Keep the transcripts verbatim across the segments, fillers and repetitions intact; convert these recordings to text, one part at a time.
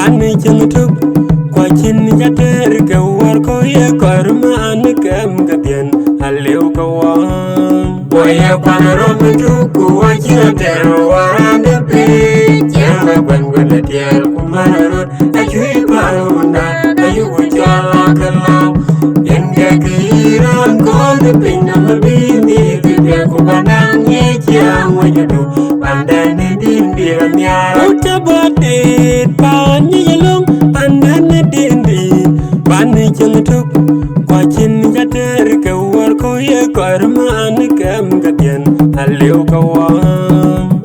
Në cïn tök, ku acïn cä tɛɛr ke wär kɔ̈u ye kɔc röt man kɛm kedhie, aliu ke wä. Ku ye kuan röt tök, ku acïn atɛɛr wär raan de piny, cï ɣa guɛ̈n guɛ̈n ë tiɛɛl ku man röt, acuc päl runda, ayuk cɔl ke lɔ̈u. Yen ke kë yï raan kɔn ë piny nɔm abï dhiëëth kedhie, ku ba naŋ ŋic ciɛɛŋ wecdu, pandɛn ë dïn bï rɔt nhiaar. Ku të bɔ̈ tit pan ŋic löŋ, pandɛn ë dïn bï, pan ë cieŋ tök, ku acïn cä tɛɛr ke wär kɔ̈u ye kɔc röt man kɛm kedhie, aliu ke wä.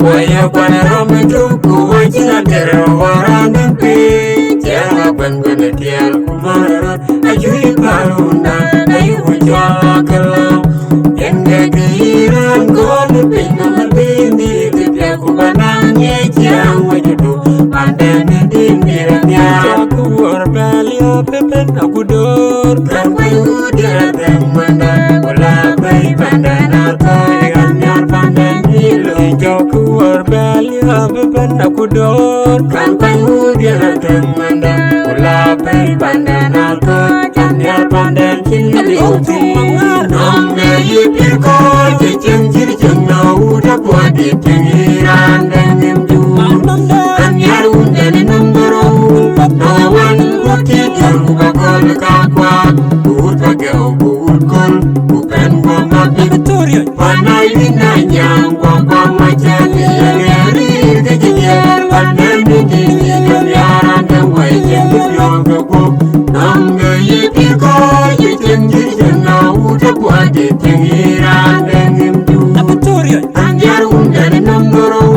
Ku ye kuan röt tök, ku acïn atɛɛr wär raan de piny, cï ɣa guɛ̈n guɛ̈n ë tiɛɛl ku man röt, acuc päl runda, ayuk cɔl ke lɔ̈u. Yen ke kë yï raan kɔn ë piny nɔm abï dhiëëth kedhie, ku ba naŋ ŋic ciɛɛŋ wecdu, pandɛn ë dïn bï rɔt nhiaar. Cɔk wär bɛ̈ liääp ëbɛ̈n akut döör, kan kuany wut diɛɛr adhɛ̈ŋ manda, ku la bɛ̈i pandɛn athɔ̈ɔ̈c, kan nhiaar pandɛn bï lɔ. Cɔk wär bɛ̈ liääp ëbɛ̈n akut döör, kan kuany wut diɛɛr adhɛ̈ŋ manda, ku la bɛ̈i pandɛn athɔ̈ɔ̈c, kan nhiaar pandɛn cïn liu thïn. Nɔm në yï pïïr kɔ̈u cï cieŋ cït cieŋ, na wut apuɔ̈u dït cieŋ yï raan dɛ̈ŋ nim du. An nhiaar wundɛn ë nɔm dhorou, na wän wut cï jur ku ba gɔl ka kuak, ku wut ba gɛu ku wut köl, ku pɛ̈n guɔ ma Victoria. Pan a yïn a nyaŋ guɔ guɔ ma cä liɛɛr rir ke cï liɛɛr, pan dɛ̈ŋ dït dït cï cä nhiaar an dɛ̈ŋ wai cieŋ cï piɔ̈ɔ̈th ke guɔ̈p. Nɔm në yï pïïr kɔ̈u cï cieŋ cït cieŋ, na wut apuɔ̈u dït cieŋ yï raan dɛ̈ŋ nim du. An nhiaar wundɛn ë nɔm dhorou,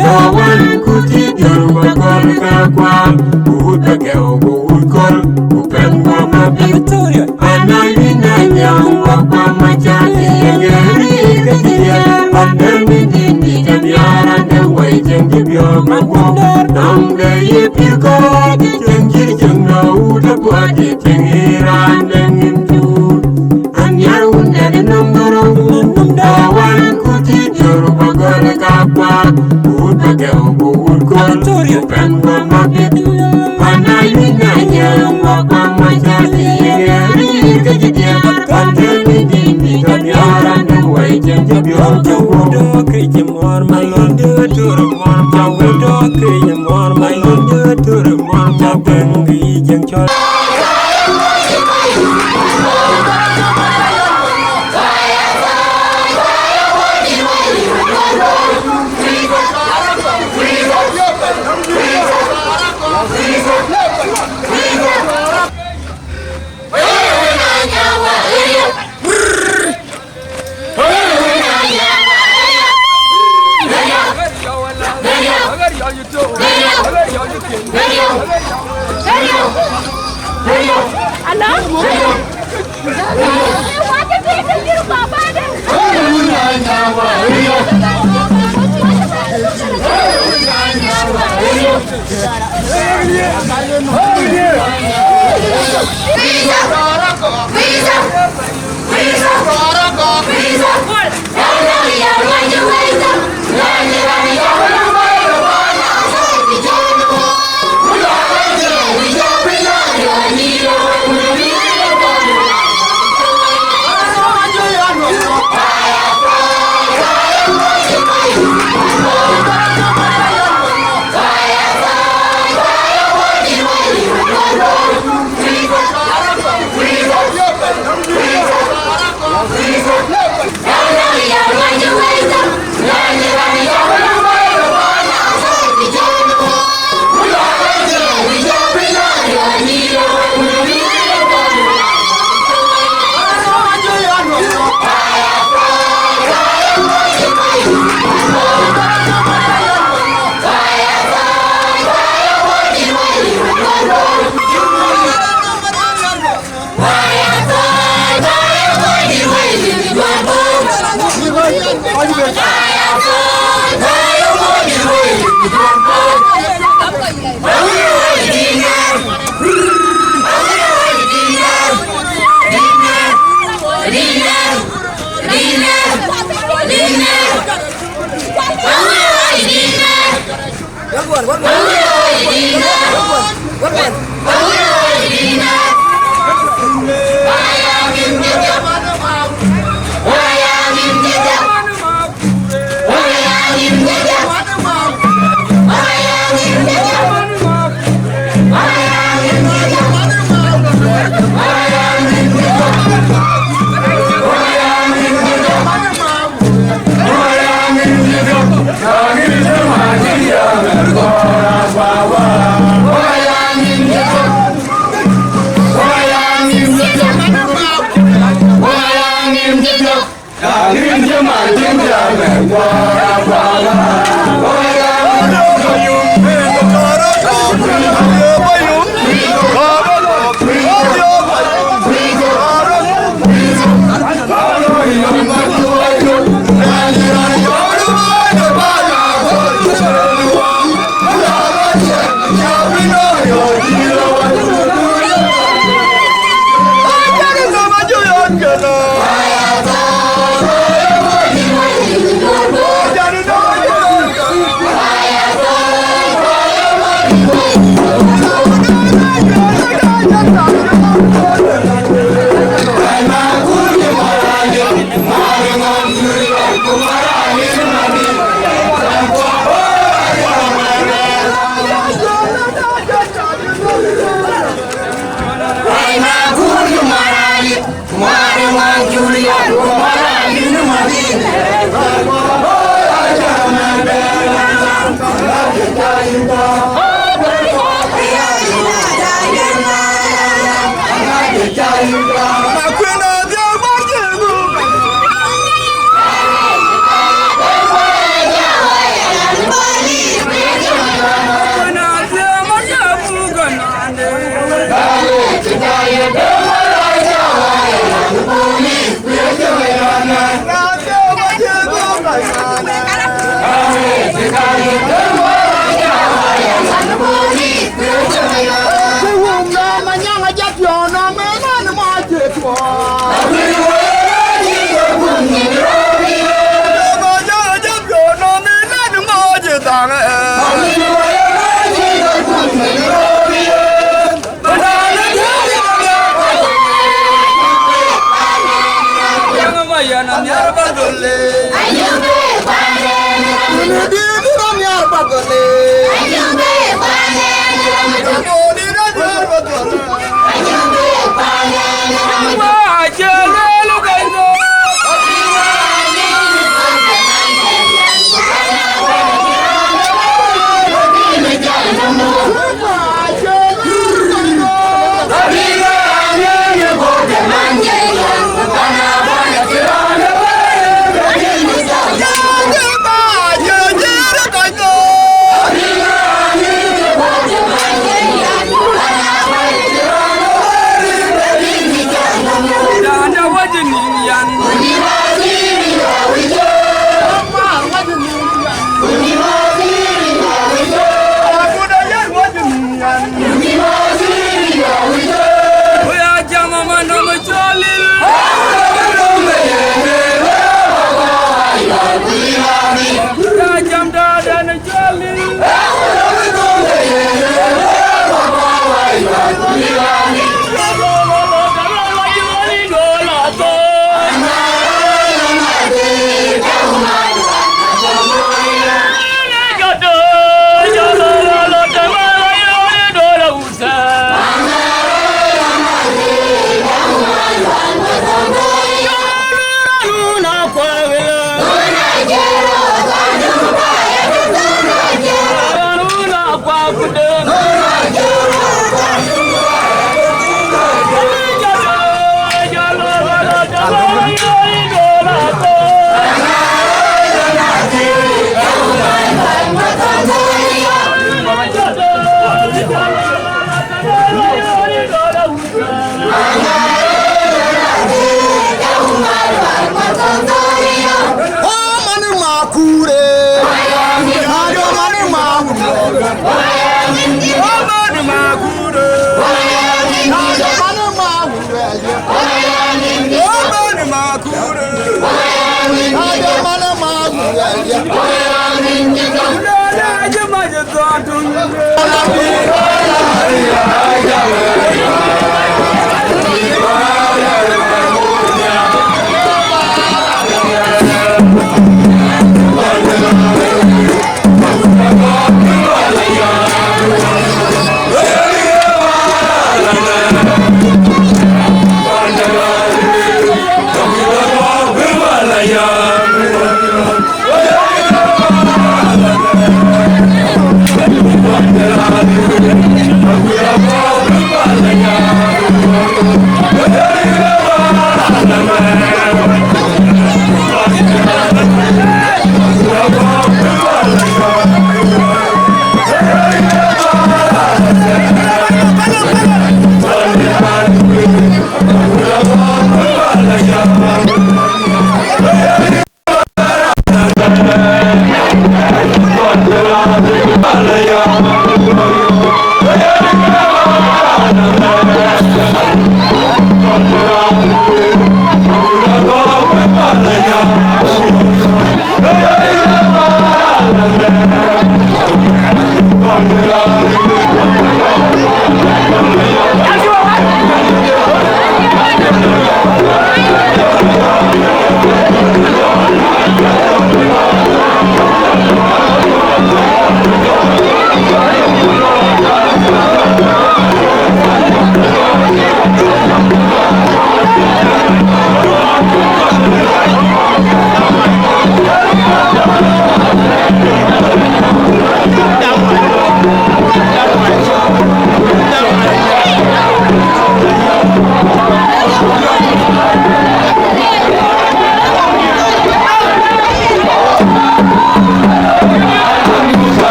na wän ku cï jur ku gɔl ka kuak, ku wut ba gɛu ku wut köl, ku pɛ̈n guɔ ma Victoria. Pan a yïn a nyaŋ guɔ guɔ ma cä liɛɛr rir ke cï liɛɛr, pan dɛ̈ŋ dït dït cï cä nhiaar an dɛ̈ŋ wai cieŋ cï piɔ̈ɔ̈th ke guɔ̈p. Nɔm në yï pïïr kɔ̈u cï cieŋ cït cieŋ, na wut apuɔ̈u dït cieŋ yï raan dɛ̈ŋ nim du. An nhiaar wundɛn ë nɔm dhorou, na wän ku cï jur ku gɔl ka kuak, ku wut ba gɛu ku wut köl, ku pɛ̈n guɔ ma Victoria. Pan a yïn a nyaŋ guɔ guɔ ma cä liɛɛr rir ke cï liɛɛr, pan dɛ̈ŋ dït dït cï cä nhiaar an dɛ̈ŋ wai cieŋ cï piɔ̈ɔ̈th ke guɔ̈p. Dɔ̈ɔ̈r ke cï muɔɔr ma lɔn dë tör muɔɔr ma wël, dɔ̈ɔ̈r ke cï muɔɔr ma lɔn dë tör muɔɔr ma wël, dɔ̈ɔ̈r ke cï muɔɔr ma lɔn dë tör muɔɔr ma wël.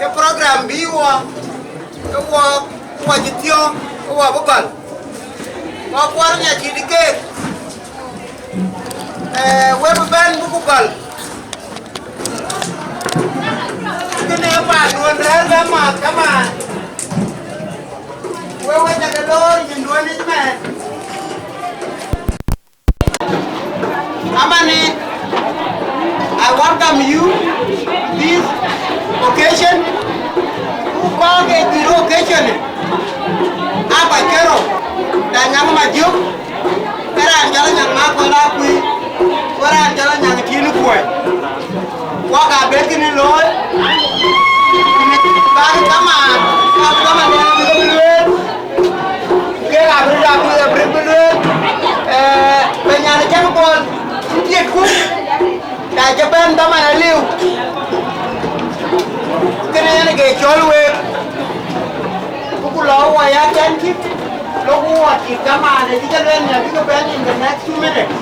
Ke program bï wɔ, ke wɔ, wɔ cï thiɔ̈k, ke wɔ bï gɔl. Wɔ kuɔr nya cït keek. Eh, we bï bɛ̈n buku gɔl. Kënë ye paanduön rɛ̈ɛ̈r bɛ math kamaan. We we cakë loor nyin duön yic mɛn. Amani, I welcome you this occasion. Ku kɔɔk ë dhil occasion, aa kɔc kerou, da nyaŋ ma jök, ke raan cɔl nyaŋ ma kɔl aa kuï, ku raan cɔl nyaŋ tiën kuɔi. Wak aa bek kënë looi, bak kamaan, bak kamaan, bak lueel. Kek abï, abï, abï, bï lueel, eh, bɛ nyan cäk bɔl, cï diɛtku, na cï bɛ̈n dhaman aliu. Kënë yen ke cɔl week, ku ku lɔ wɔ ya tɛ̈n cï, lok wɔ cït dhaman, ë cï ke lueel nya bï ke bɛ̈n in the next two minutes.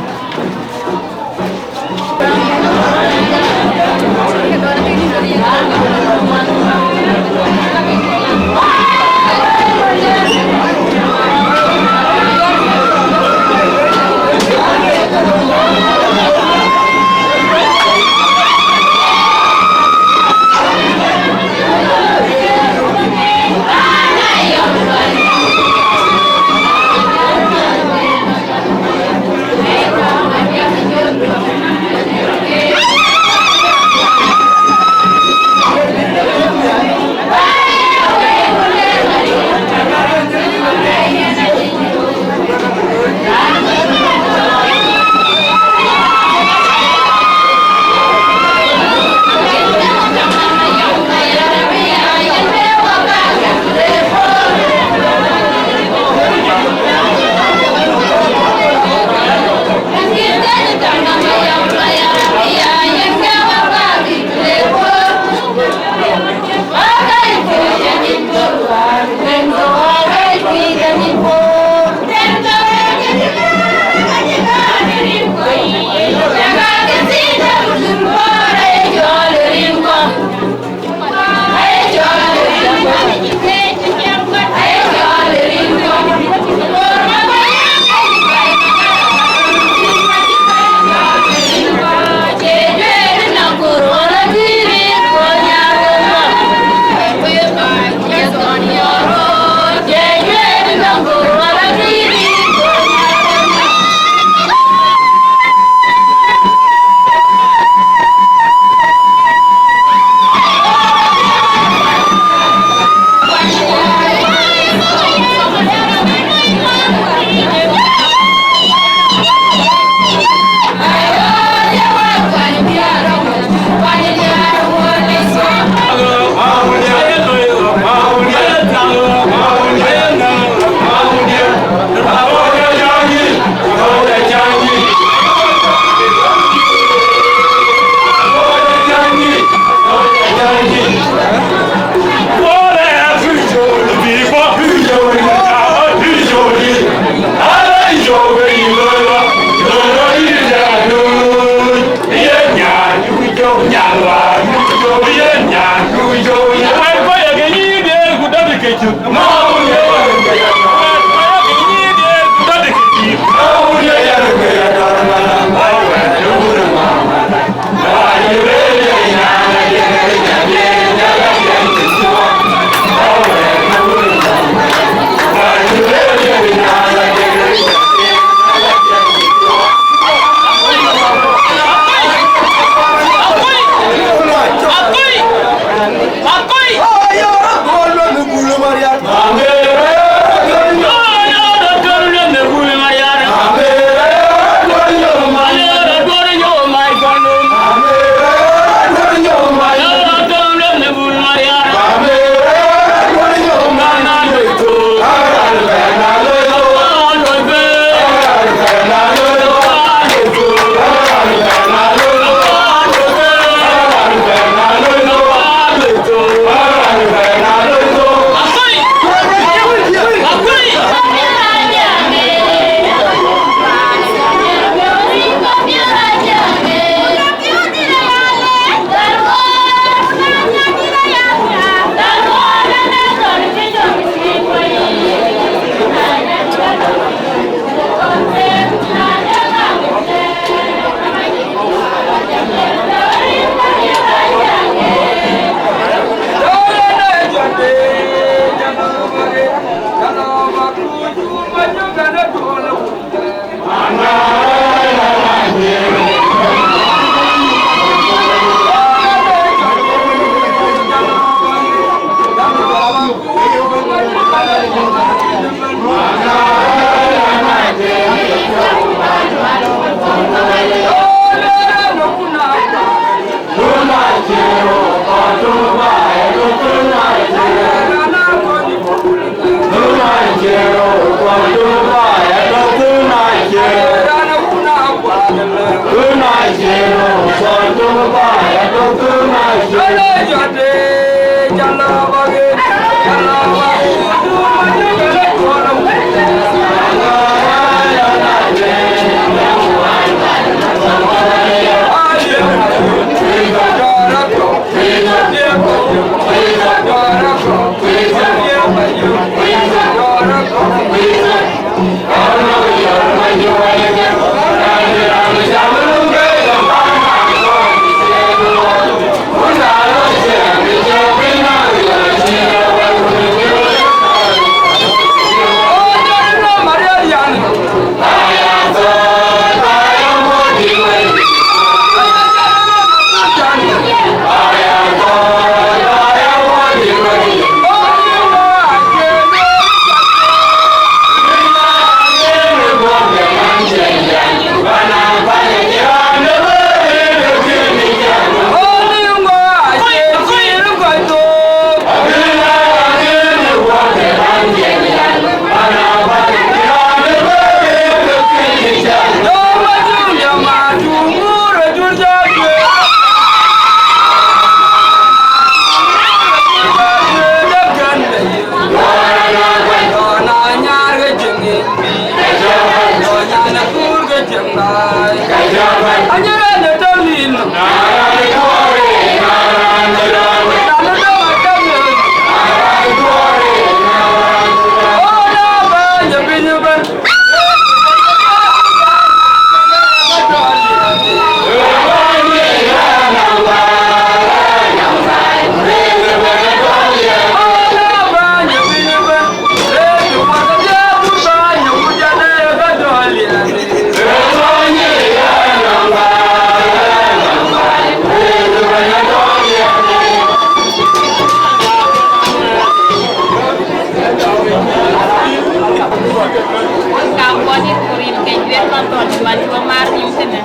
Wek kam bɔ̈ dït ku rin ke juëc lɔ thɔn cï man cï wek maar nïm kënë.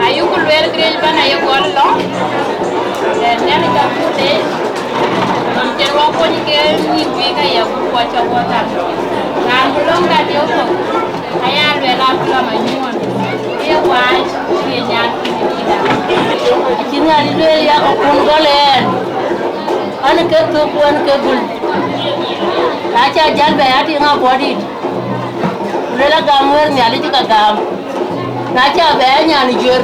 Ayuku lueel gërëc bän aye gɔl lɔ, eh, Nhialic abuk leec, lon cïn wɔ kony ke nïm wïïk aya buk wɔ cɔk wɔ thaŋ. Raan bï lɔ̈ŋda diëu thok, aya lueel abï lɔ̈m anyuɔɔn, ke ye wääc, ke ye nyan kuc ë dïïtda. Acï Nhialic lueel ya, ke kun gɔl ë ɛn, an, ke thök ku an, ke gul. Na ca jäl bɛ ya tiŋ abɔ̈ dït, ku luel agam wëër Nhialic ka gam. Na ca bɛ ya nyan juër,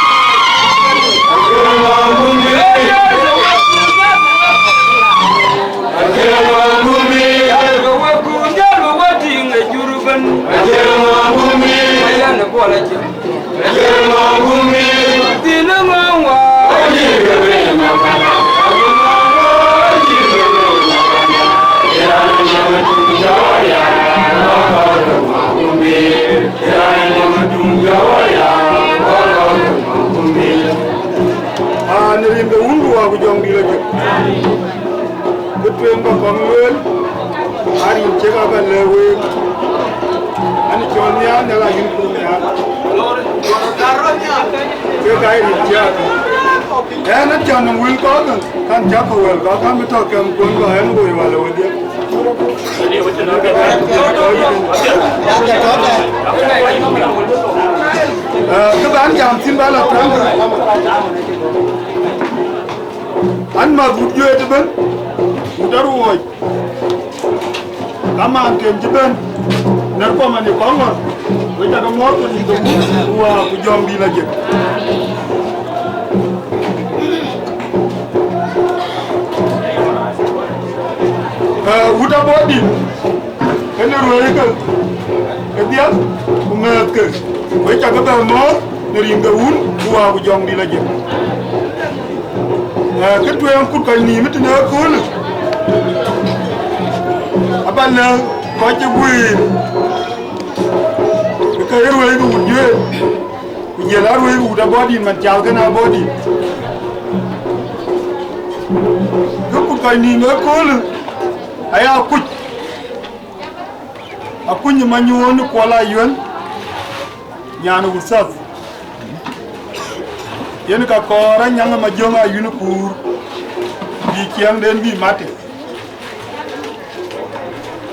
Rin ke Wun ku Wät ku Jɔŋdït Lajik. Kë tueŋ ba kɔn lueel, aa rin ciek aba lɛ̈k week. An cɔl nhiaar, nhial aa yïn kur nhiaar. Kek aa rin ciek. Ɣɛn acä nɔm wël kɔ̈k, kan cä kɔ̈k wɛl kɔ̈k, kan bï tɔ̈ kɛm kuɔn kɔ̈k, ɣɛn woi wal ë wedhie. Kë bän jam thïn ba la tueŋ. An, math wut juëc ëbën, wut aruɔɔc. Kamaan ken cï bɛ̈n, nɛ̈r kɔmani kɔŋ ŋɔ̈r, wek cakë muɔ̈ɔ̈th ke Wun ku Wät ku Jɔŋdït Lajik. Ee, wut abɔ̈ dït, kënë ruëëi ke, ke dhiäl, ku mɛ̈ɛ̈th ke, wek cakë bɛ muɔ̈ɔ̈th në rin ke Wun ku Wät ku Jɔŋdït Lajik. Ee, kë tueŋ kut kɔc nïïm tënë ëköölë, aba lɛ̈k kɔc cï guëër, ke ke ruëëi ke wut juëc. Ku jël aruëëi wut abɔ̈ dït man cal kën abɔ̈ dït. Kë kut kɔc nïïm ëköölë aya kuc, akuny ë Manyuɔ̈ɔ̈n Kuɔl Ayuën, nyan ë Wuthath. Yen ka kɔɔr Anyaŋ ë Majöŋ Ayuën Kuur, bï ciɛɛŋden bï mat tei.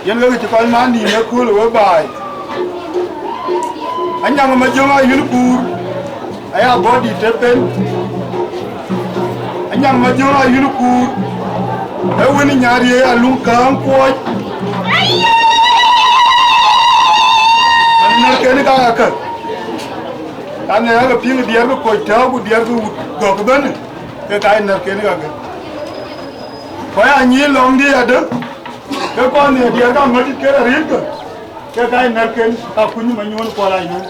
Yen wek cï kɔc man nïïm ëköölë we baai. Anyaŋ ë Majöŋ Ayuën Kuur, aya bɔ̈ dït të pen. Anyaŋ ë Majöŋ Ayuën Kuur, ee wën ë Nyariëi Aluŋ Kääŋ Kuɔc. Nɛ̈rken ë kak akë. Ka nɛ̈k ke piŋ diɛɛr ke kuɔc tääu ku diɛɛr ke wut gɔ̈k ëbën, ke ka ye nɛ̈rken ë kakë. Ku aya nyic lɔ̈ŋdï adë, ke kɔn në diɛɛr ka ŋɔ̈t cït ke rɔt riëëckë, ke ka ye nɛ̈rken akuny ë Manyuɔ̈ɔ̈n Kuɔl Ayuën.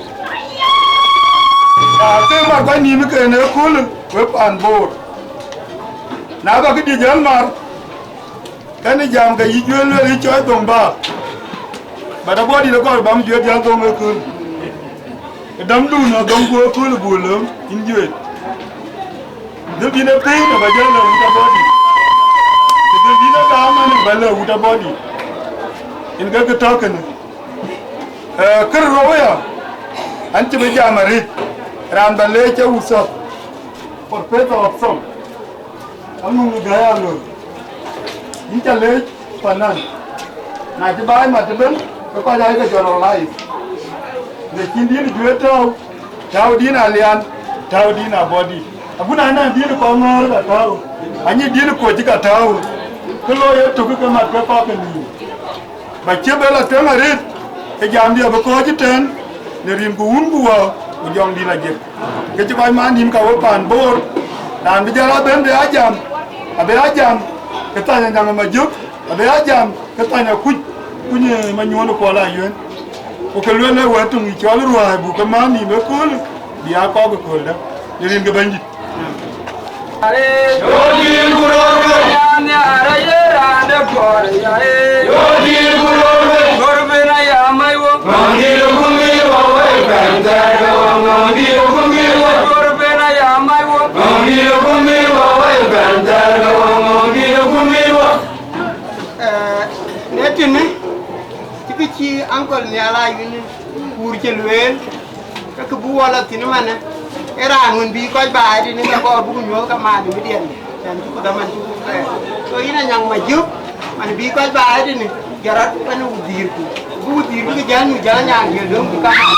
Aa, ke mat kɔc nïïm ë ken ëköölë, wek paan Bor. Na ba këdï jäl mar, kɛn ë jam ke yï juëc lueel yï cɔɔc dhoŋ bäär. But abɔ̈ dït akɔɔr bam juëc jäl dhoŋ ëköölë. Ë dämdun adhoŋ ku ëköölë buk lööm yïn juëc. Dhil bïn e piny aba jɔ lɛ wut abɔ̈ dït. Ku dhil bïn e gam man aba lɛ wut abɔ̈ dït. Yen ke kë tɔ̈ kënë. Ee, kë rou aya, an cï bï jam arëët, raan ba leec ee Wuthath, professor of song. Aŋuŋ ë gäi aloi. Yïn ca leec panan. Na cï baai mat ëbën, ke kɔc aa ke generalize. Në cïn dïn ë juëc tääu, tääu dïn Alian, tääu dïn abɔ̈ dït. Agut na nɔŋ dïn kɔŋ ŋɔ̈ɔ̈r ka tääu, anyic dïn kuɔc ka tääu, ke looi ë tök ke mat ke kɔ̈k ke nïïm. Ba cï bɛ la tueŋ arëët, ke jamdï abï kɔ̈ɔ̈c ëtɛ̈ɛ̈n, në rin ku Wun ku Wät ku Jɔŋdït Lajik. Ke cï kɔc man nïïm ka we paan Bor, raan bï jäl abën bï a jam, abï a jam, ke thany Anyaŋ ë Majök, abï a jam, ke thany akuc, kuny ë Manyuɔ̈ɔ̈n Kuɔl Ayuën. Ku ke lueel ë wɛ̈t töŋ yï cɔl ruääi buk ke man nïïm ëköölë, bï a kɔ̈k ëkööldä, në rin ke Bɛ̈nydït. Eh, në tënë, cï kë cï uncle Nhial Ayuën Kuur cï lueel, ke kë bï wɔ lɔ thïn ëmënë, ee raan wën bï kɔc baai tënë ke kɔɔr buk nyuɔ̈th ke man ë bï diɛn, cän cï ku dhaman cï ku pɛɛr. So yïn Anyaŋ Majök, man bï kɔc baai tënë, jɔt rɔt ënë wudhiirku. Bï wudhiir bï ke jäl nyuc jäl nyan jël döŋ bï kaman.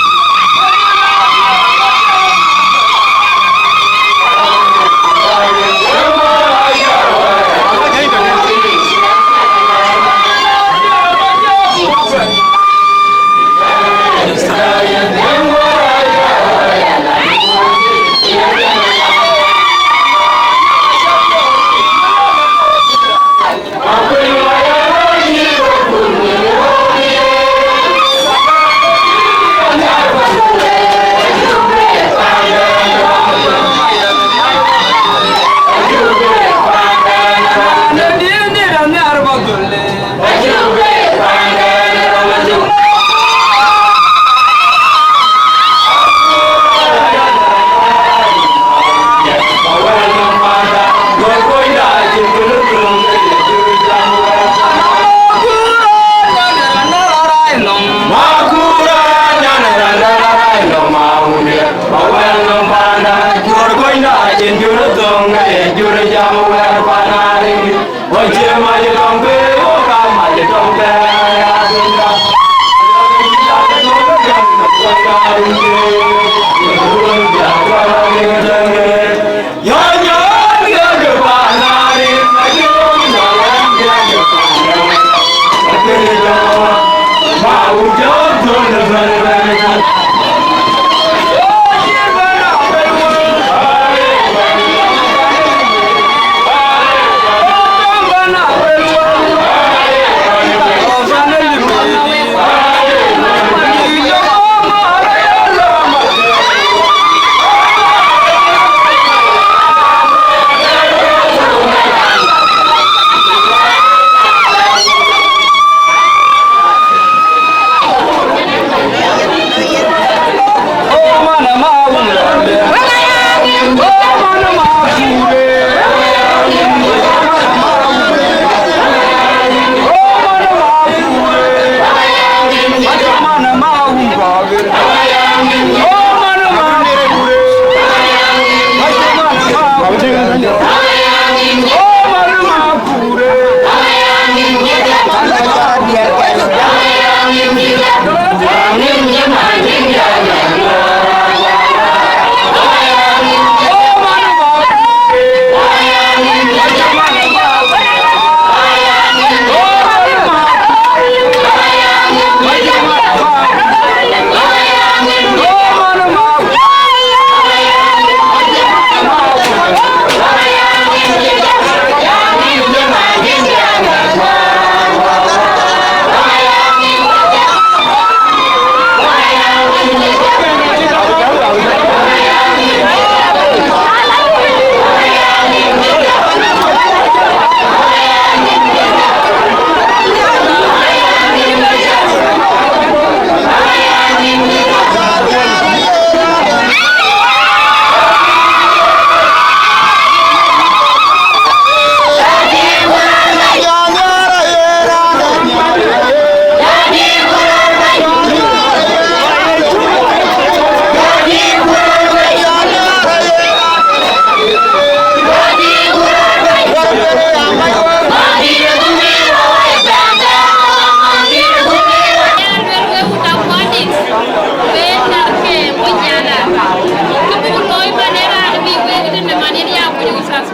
Acïn jur thöŋ, ee jur jam wɛ̈ɛ̈r pan Arik. Wɔ cie mac tɔŋ ke, wɔ ka mac tɔŋ ke, ya dunda.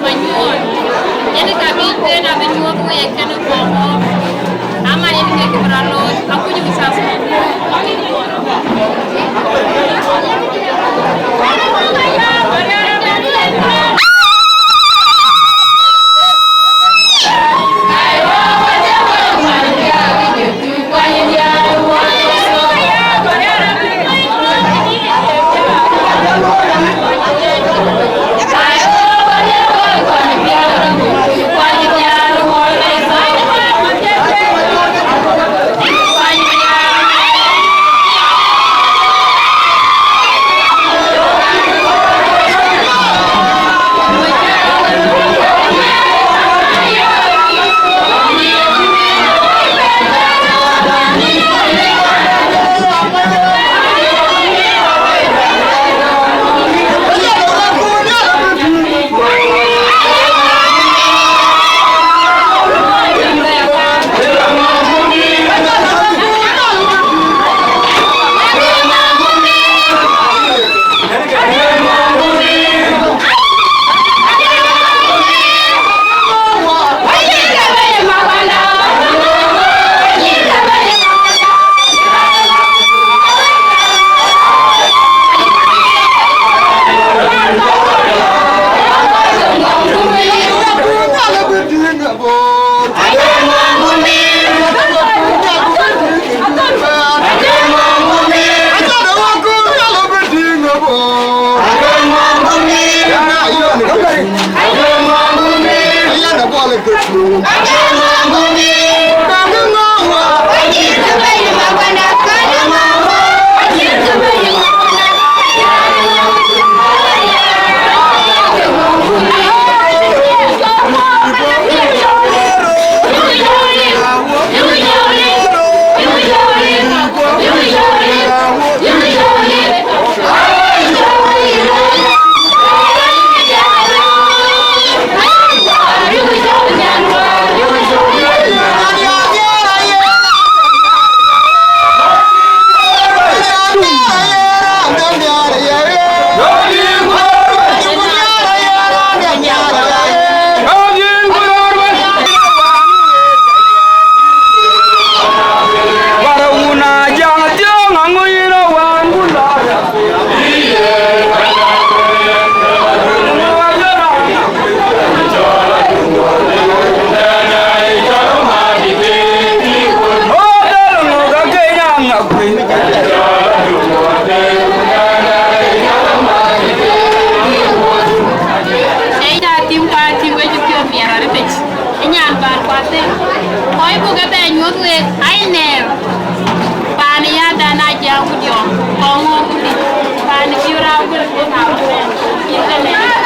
Manyuɔɔn, yen ka bï ben abï nyuɔɔth wek kenë kɔŋɔɔr, ama yen kek bï rɔt looi, akuc bï thas. Nyan Bär Kuathel, kɔc buk ke bɛ nyuɔ̈th week, ai nɛɛm. Paan ya dan a jam ku diɔŋ, kɔŋ ŋɔɔk ku dic, paan cï rau ku dic, paan cï rau ku dic.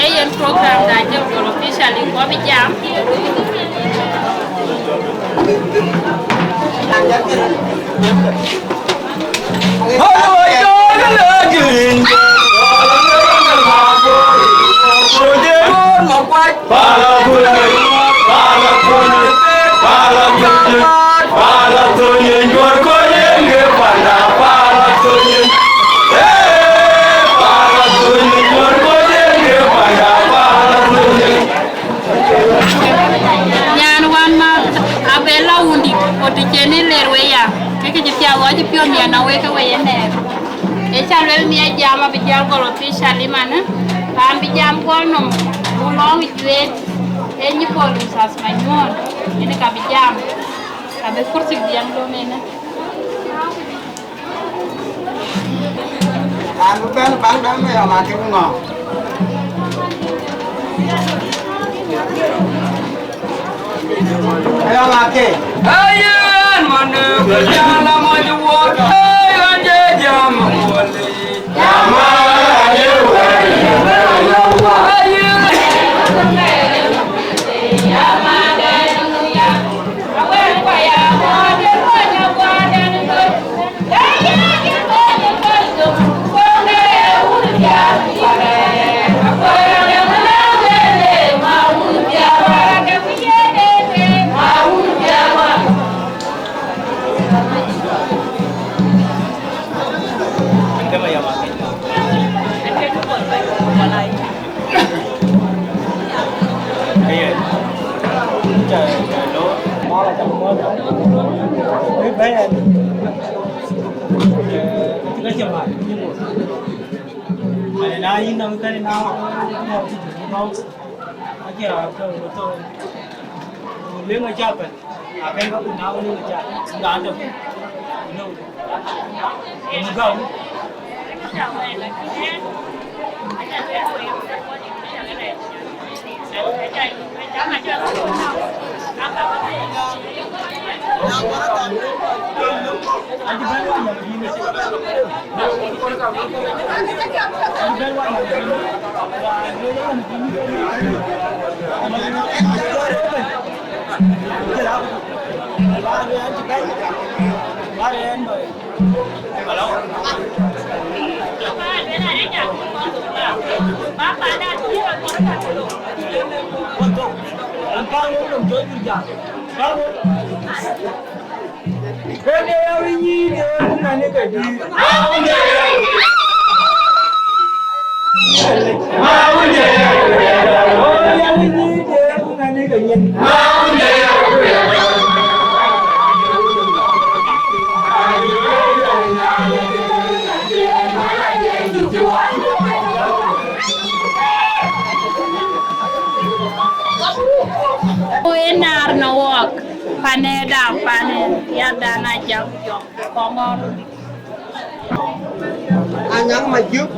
Ee yen program da jɔl gɔl officially, kɔc bï jam. Nyan wän math, abë la wundït, ku të cïn ë ler we ya, ke kë cï thiaak ɣɔc piɔ̈n yen a wek ke we ye nɛɛk. Ë ca luel miɛt jam abï jäl gɔl officially manë, raan bï jam gɔl nɔm, bu lɔ̈ŋ juëët, ee nyi Paul Moses Manyuɔn, yen ka bï jam, ka bï kurthi dhiɛŋ dom ënë. An bï bɛ̈n baŋ däm ë yɔŋ akï ŋɔ. Ë yɔŋ akï. Ayen man, eh, ke jam la mɔc wuɔt, eh, ɣɔn je jam wuɔt. Ku ë naar në wɔɔk, panë dam, panë yatdan a jam jɔk kɔŋɔɔr. Anyaŋ Majuk,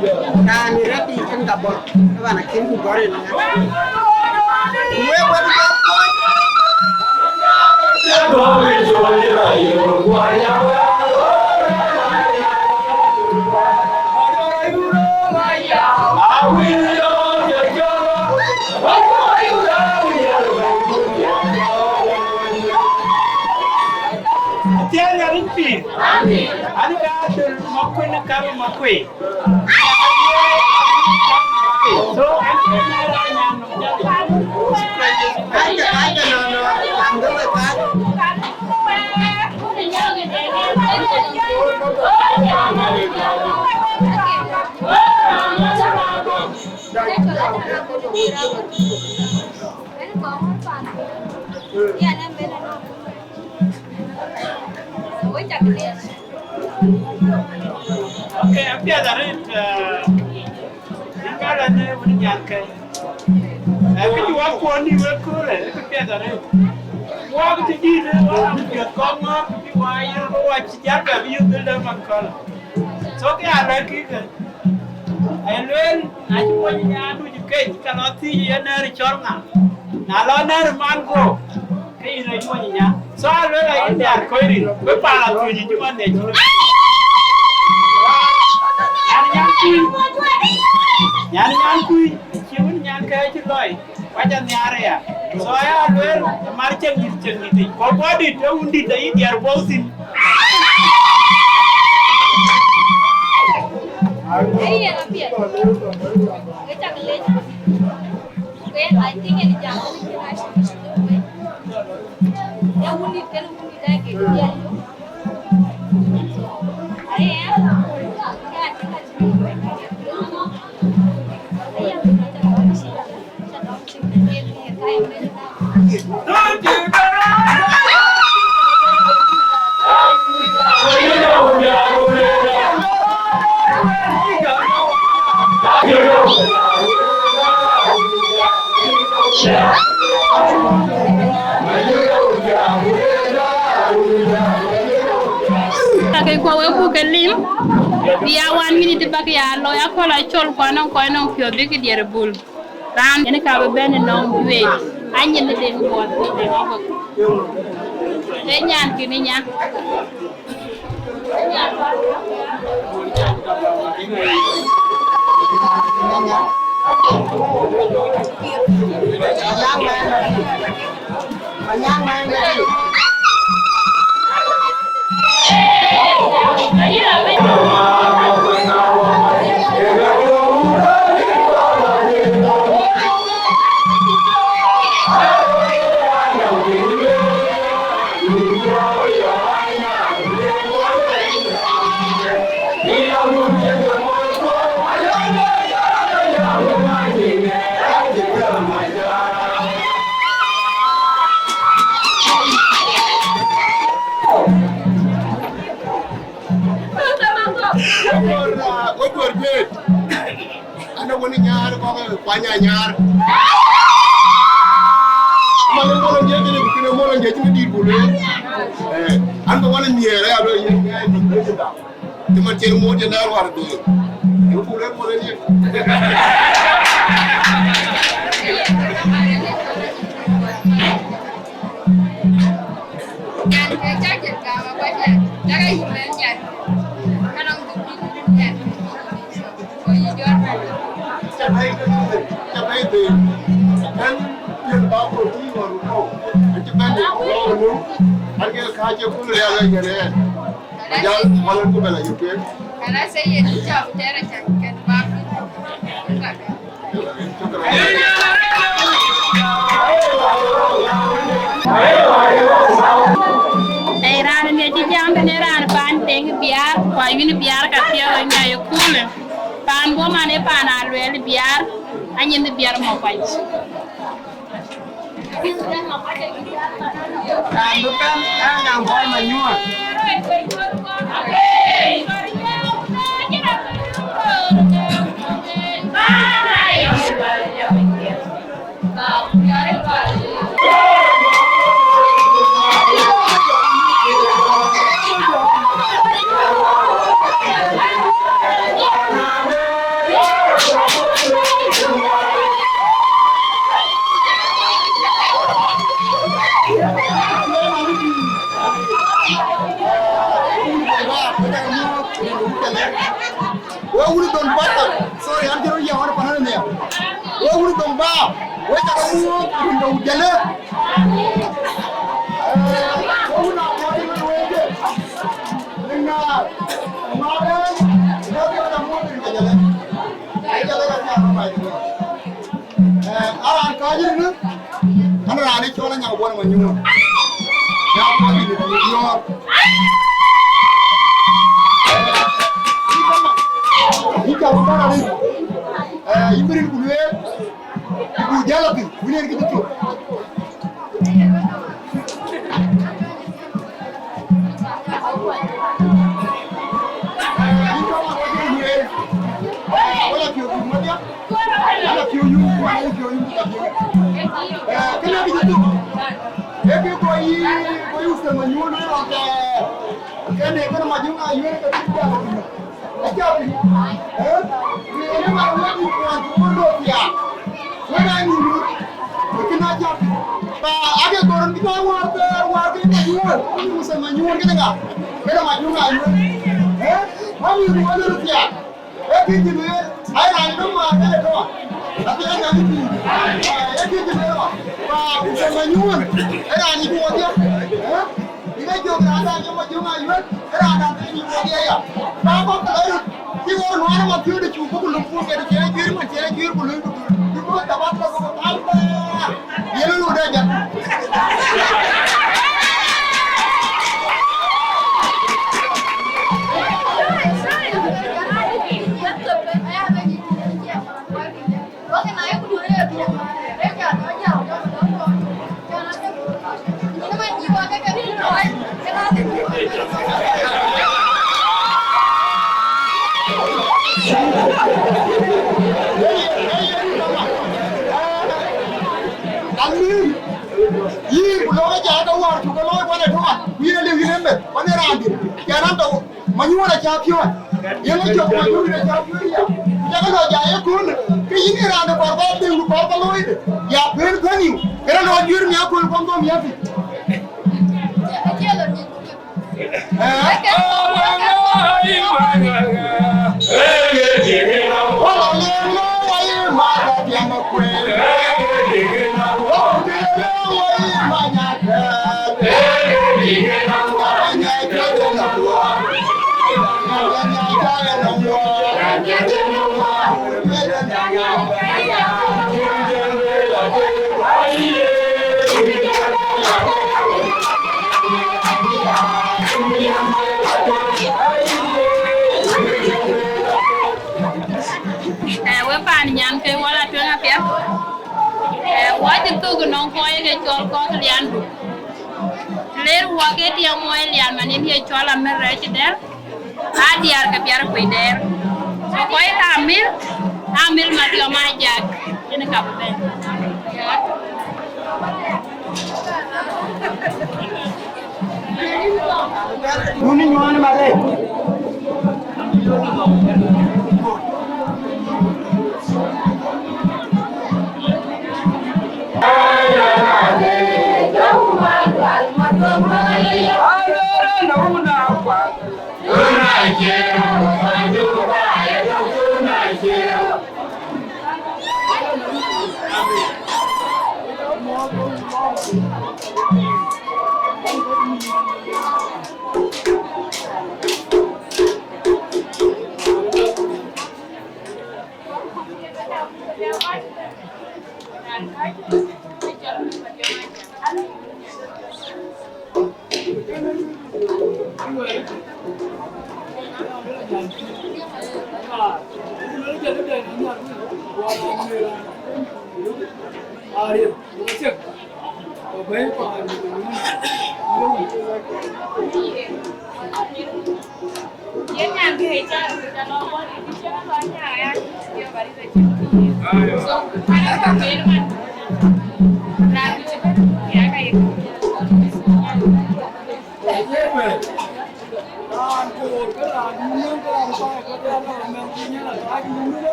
raan ë rɛ̈t yic en Gabon, ëbɛ̈n akën ku gɔ̈r en. Wek wek jɔ kony. An ka dul makuën kam makui. So an ka na ra nyan. Aja, aja, no, no, I'm going back. Okay, apiɛth arëët, eh, yïn ka la ne wun nyan kë. Eh, kë cï wak kuɔn ni wek köölë, kë piɛth arëët. Wak të dït, wak piɛth kɔn ŋɔ̈k, bï wa yïn, bï wa cï jal bɛ bï yïn dhil dɛ man köölë. So, kë ya lɛ̈k kï kë. Aye lueel, na cï mony ë nyaandu cï keny, ka lɔ thiëc ë nɛ̈ɛ̈r cɔl ŋa? Na lɔ nɛ̈ɛ̈r man guɔ̈p, ke yïn rɔt mony ë nyan. So alueel ayï nhiaar kɔc ril, bï pal athuöc ë cï man nhiac cïn. Nyan nyan kuc, nyan nyan kuc, acï wën nyan kë cï lɔi. Wac anhiaar aya. So aya lueel, mar cieŋ dït, cieŋ dït yic. Ku bɔ̈ dït, ee wun dït ayï diɛɛr bɔ̈ thïn. Ee yen apiɛth. Ee cak lec. Ku yen, I think yen jam. Ee wun dït, ken wun dït ake diɛɛr. Ka ke kuɔ wek buk ke lim, bï ya one minute bäk ya looi, aköl acol ku anɔŋ kɔc nɔŋ piɔ̈ɔ̈th bïk diɛɛr bul. Raan yen ka bï bɛ̈n ënɔŋ juëc, anyin ë den buɔɔth ë den ɣɔ̈k. Ee nyan kïn ë nya. Wek juɔ̈r, wek juɔ̈r juëc. An, wën ë nyar kɔ̈k kuany anyar. Manë mɔlɔ jɛ jënë, kën mɔlɔ jɛ jënë dït ku lueel. Eh, an, bï wën ë nhiëër, aya lueel yen, yen dït, yen dït. Cï man cïn mot yen dɛ̈ɛ̈r wäär dhil. Yen ku lueel mɔlɔ yen. Nyan ke cak jël gam apac ya, cak a yï mɛn nyan. Ka nɔŋ dhuk bï dhuk nyan. Ko yï jɔt bɛ̈n. Ca bɛ̈i ke, ca bɛ̈i dhil. An, piɛth ba ko tïï ɣɔn ko. An cï bɛ̈n lɔ nu. An ke ka cï kul rial ë yɛn ɛ. Majal, wala ku bɛ̈n a yï kueer. Kala sɛ yen cam tɛrɛ cak kɛn ba. Ee raan ë cï jam tënë raan paan Deŋ Biaar, ku ayïn Biaar ka thiɔ̈k ë nya ye kulë. Paan bɔ̈ man ë paan Aluɛɛl Biaar, anyin Biaar mɔ̈k kuac. Raan bï bɛ̈n, ee Nyaŋ Kuɔl Manyuɔɔn. Wek wun Dhoŋ Baba, sorry, an cï rɔt yɛ ɣɔn panan nhial. Wek wun Dhoŋ Baba, wek cä ke muɔɔk run de Wudele. Eh, wek wun Abuɔɔt ë wek. Aran kɔc rin, an raan ë cɔl Anyaŋ Buɔn Manyuɔɔn. Ya kɔc rin ku yɔɔr. Yïn cä bï bɛ̈n arëët, yïn bï rin ku lueel, ku jäl athïn, wën en kë cï thök. Kënë kë cï thök, ee kë kɔc yï, kɔc yï Ustaz Manyuɔɔn ë rɔt, ee, kënë, kënë Majöŋ Ayuël ke cï jäl athïn. Acä piŋ, ë? Yen ë man wën yï kuɔn cï wun lɔ thiaak. Wën aa nyïïn röt, ë kën acä piŋ. Ba ake gɔ̈ɔ̈r bï tɔ wäär ke, wäär ke Manyuɔɔn, Ustaz Manyuɔɔn kënë ŋa? Kënë Majöŋ Ayuël. Ë? Manyuɔɔn wën lɔ thiaak. Ee kë cï lueel, ai raan döŋ wäär kënë tɔ. Abï ya nyam pïïr. Ee kë cï lueel ɣɔn. Ba Ustaz Manyuɔɔn, ee raan yï wodhie. Ë? Yïn ë jök raan dä nyam Majöŋ Ayuël, ee raan dä nyïïn wodhie ya. Ba kɔ̈k ke lɔ röt, cï ɣɔn nuan ë Mathiu de cuk buk lum pur kɛt cïn ë juëër man cïn ë juëër ku luny ku dul. Bï bɔ̈ thabat lɔ ke pal bɛ̈ɛ̈r. Yen ë röt ë jam. Almim, yïn ku lɔ̈k ë jɔt ke wäär cuk ke looi wën ë tuan, ku yïn ë liu yïn ë meth, wën ë raan dït, yɛn an tɔ̈u, Manyuɔɔn acä piɔ̈ɔ̈c, yen ë cök Manyuɔɔn acä piɔ̈ɔ̈c ya, ku cakë lɔ jai ëköölë, ke yïn ë raan de kɔɔr ba dhëŋ ku kɔɔr ba looi de, ya pën bɛ̈n yïn, kënë lɔ juëër mi akööl kɔn dhom ya thïn. Ee, we paan nyan ke wala tueŋ apiɛth. Ee, wɔ cï thök nɔŋ kɔc ke cɔl kɔ̈k liandu. Të ler wɔ ke tiɛŋ muɔi lian man yen ye cɔl Amir Rɛc Dɛr. Aa diäär ke Biar Kuc Dɛr. So kɔc ka Amir, Amir Mathiɔm Ajak, yen ka bï bɛ̈n. Duni nyuan malek.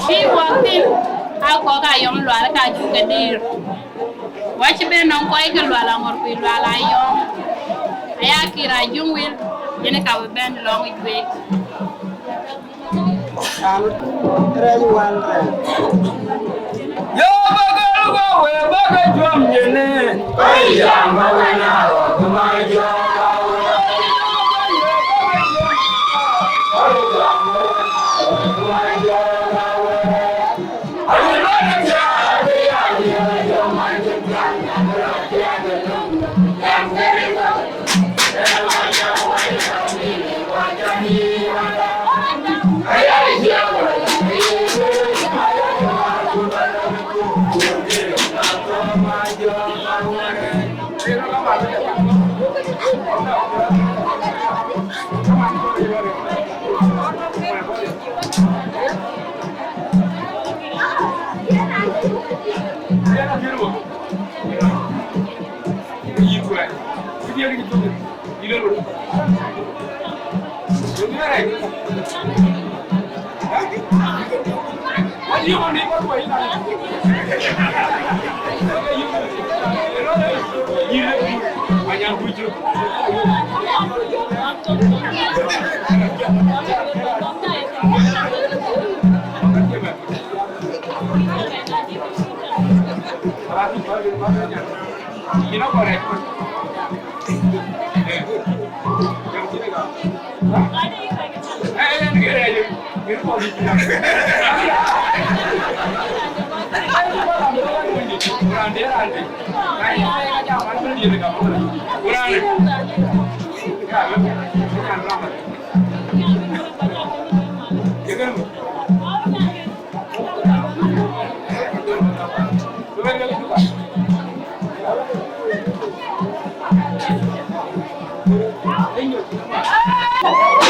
Bï wɔ thïn, aa kɔ̈k ayɔm Lual ka cuk ke dïïr. Wɔ cï ben nɔŋ kɔc ke Lual aŋɔ̈r ku Lual ayɔm. Aya Kir Ajuŋ Wil, yen ka bï bɛ̈n lɔŋ ë juëc. Rɛc wal rɛc. Yo, bagol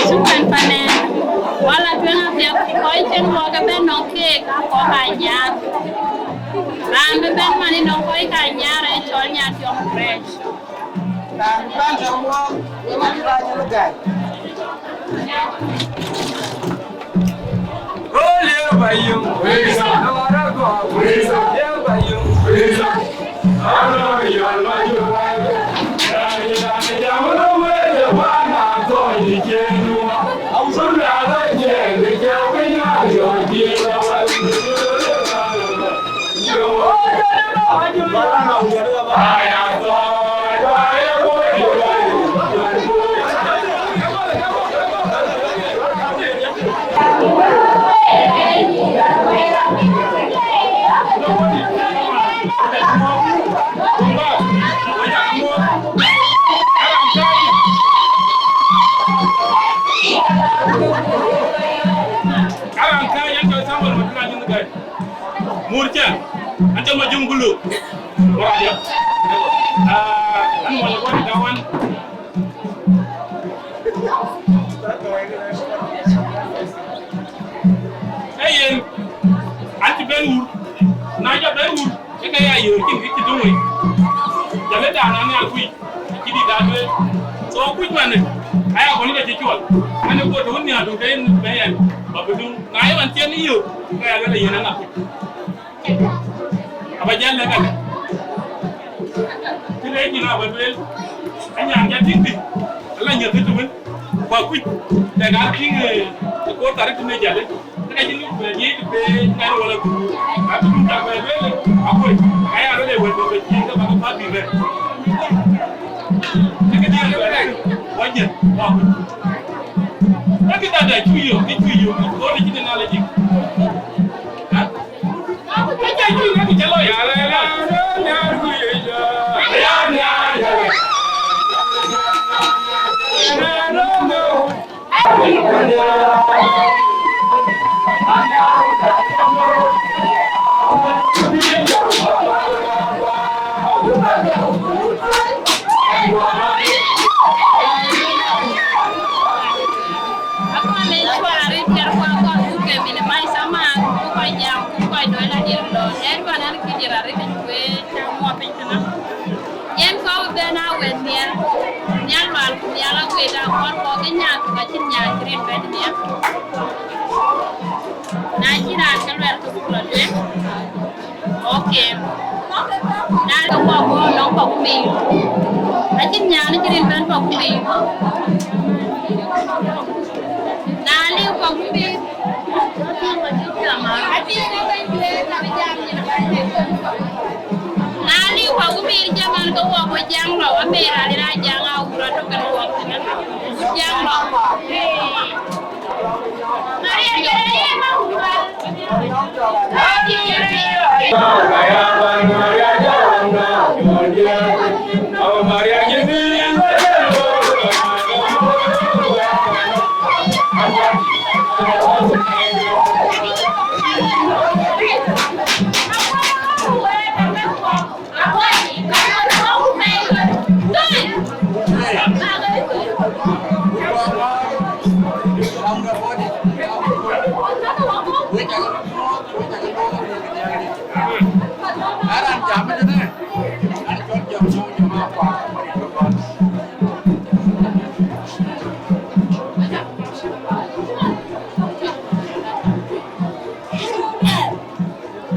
Shukran panen. Wala tueŋ apiɛth, kɔc cïn wɔ ke bɛ̈n nɔŋ keek, aa kɔc Anyar. Raan bï bɛ̈n man ë nɔŋ kɔc ke Anyar ë cɔl Nyathiɔŋ Fresh. Raan bï bɛ̈n nɔŋ wɔ, ë man Raan Nyal Gai. Murcha, anca ma jum gulu. Waraja. Ah, an mo ko da wan. Eyen, an ci ben wur. Na ja ben wur, ke ka ya yo kin ki ci dum wi. Ja le da na ni akui. Kidi da dwe. So kuc man, aya ko ni ka ci cuɔl. An ko to ni adu ke ni be yan. Ba bu dum. Na ya man ci ni yo. Ka ya le yen na kuc. Aba jal lɛ̈k alɛ. Kë rɛɛc yïn aba lueel, anyan ja tïŋ thïn, ala nyeth thïn tëwën, ku akuc, lɛ̈k aa tïŋ, eh, ë koor thar tïn ë jal, ke ka cïn, eh, yiëc të pe ŋɛn wala ku, ka bï dun tak bɛ lueel, akuc, aya lueel ë wɛ̈t bɔ̈ ke cïï ke bä ke päth bï bɛ̈n. Ke ke diëër lueel, wa jiël, wa kuc. Ke kë dada cuk yök, kë cuk yök, kë koor cïn ë nal ë jik. Ha? Akɔn ë cuɔl arëët, jɔt ku akɔn buk ke minimize ama, ku kɔc jam, ku kɔc dɔc la dier lɔ. Ɣɛn kɔn an, kë dier arëët, ku ë cä muɔɔth piny tënë. Yen kɔc bï bɛ̈n a wëët nhial, nhial lual ku nhial aguët, akɔn kɔc ke nyan, ku ka cïn nyan cï rin bɛ̈n nhial. Na cïn raan ke luɛl ke buk lɔ tueŋ. Okay. Na ke kɔk bɔ̈ nɔŋ kɔk piny. Acïn nyan cï rin bɛ̈n kɔk piny. Na liu kɔk piny. Acïn rin bɛ̈n tueŋ, na bï jam nyin kɔc piny. Ke wɔ bɔ̈ Jaŋ lɔ, Amer Ali ra Jaŋ Awur atɔ̈ kenë wɔ tënë. Jaŋ lɔ.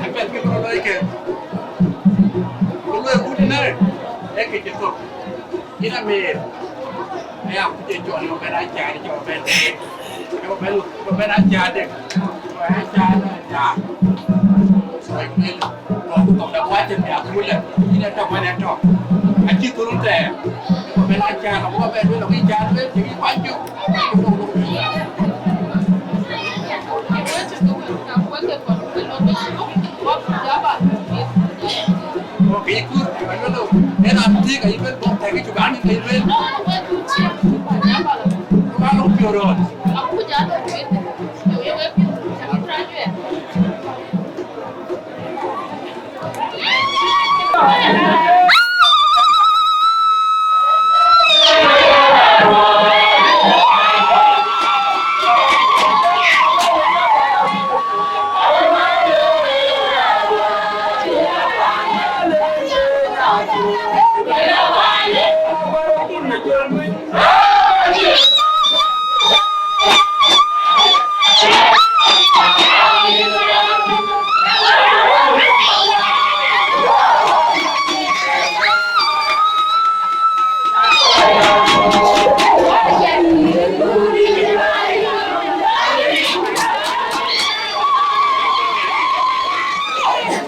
Apiɛth kë bï rɔt looi ke, ku luɔi kut ënë, ee kë cï thök. Yïn Amer, aya kuc ë cɔl ë bɛ̈n acaar, cɔl bɛ̈n dek, ë bɛ̈n, ë bɛ̈n acaar dek, ë bɛ̈n acaar dek, acaar. Luɔi mel, luɔi ku thok dap wacin bï akulë, yïn ë tɔ̈ wën ë tɔ̈. Acï thurun thɛɛr, ë bɛ̈n acaar, ë bɛ̈n luel, ë bɛ̈n acaar luel, cï bï kuany cök. Wok yï kut, ë lɔ, ë raan thiëëk ayï luel, bɔ̈ thɛ̈k ë cuk an, ayï luel. Ku ka lɔ piɔ̈u rɔt.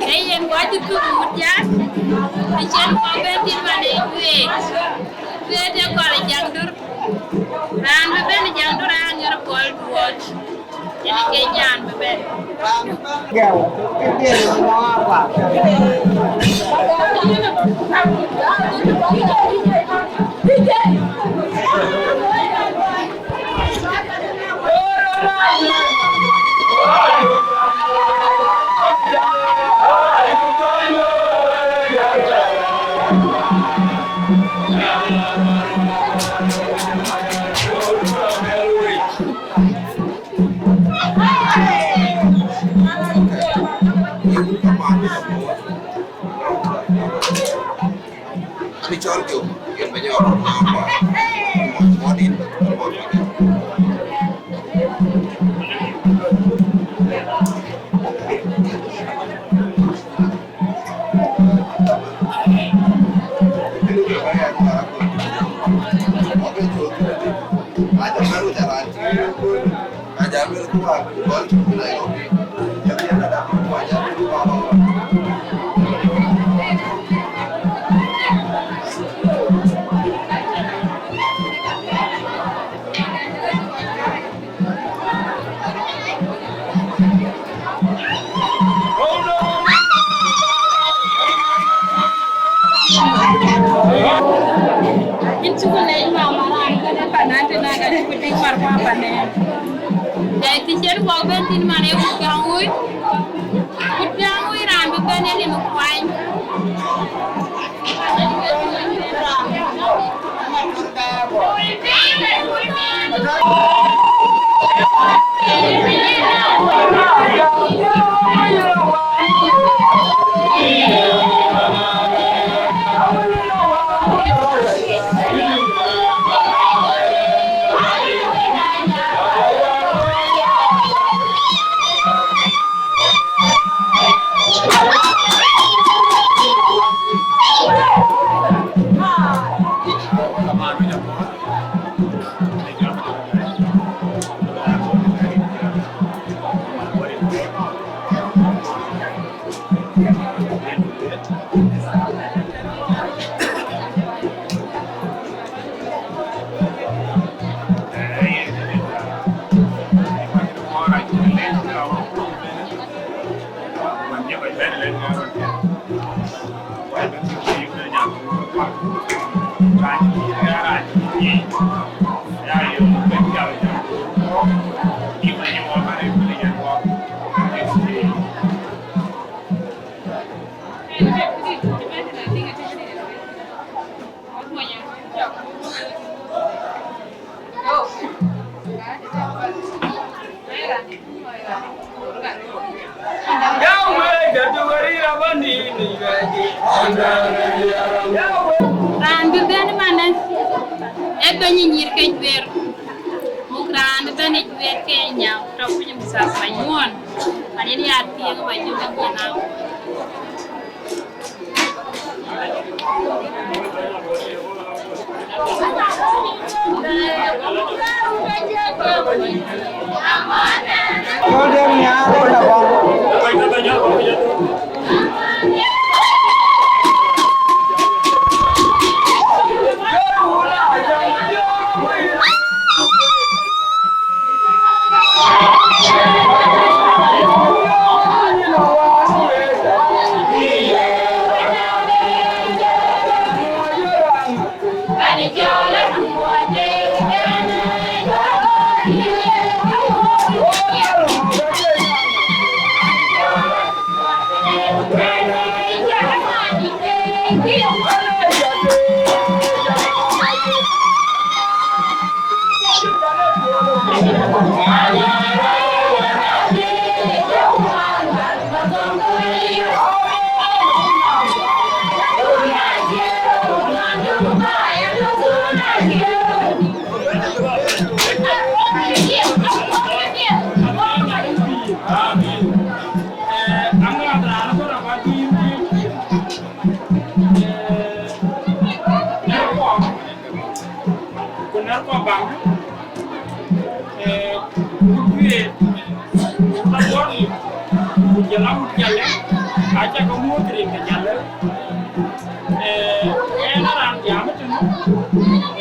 Ee yen, ku acï thuk mut jäl, të cïn kɔc bɛ̈n thïn man ë week, week ë gɔl ë Jaŋdur. Raan bï bɛ̈n ë Jaŋdur aa Aŋer Kuɔl Duɔɔt. Yen ke nyan bï bɛ̈n. Ani cɔl Jok, yen bɛ̈ny ɣɔn na pa, mɔc mɔdin, mɔc mɔdin. Yïn cuk leec mama raan kënë panan tënë ka cuk tïŋ mar kuan panen. Jai thïn cïn wok bɛ̈n thïn man ë wut piaŋ wui. Wut piaŋ wui raan bï bɛ̈n ë lim kuany. Raan bï bɛ̈n ëmanë, ee bɛ̈ny ë nyïïr ke juëër, muk raan bï bɛ̈n ë juëër ke nyam tɔ̈ kuc Mithas Manyuɔ̈ɔ̈n, man yen ya thiëëŋ Manyuɔ̈ɔ̈n ë Nhialic. Ku nɛ̈r kɔ̈k baŋ, ee, ku duëër, ku tɔ guɔ̈ɔ̈r liu, ku jɔl awut jäl, aca ke muɔ̈th rin ke jäl. Ee, ɣɛn a raan jam ë tënë,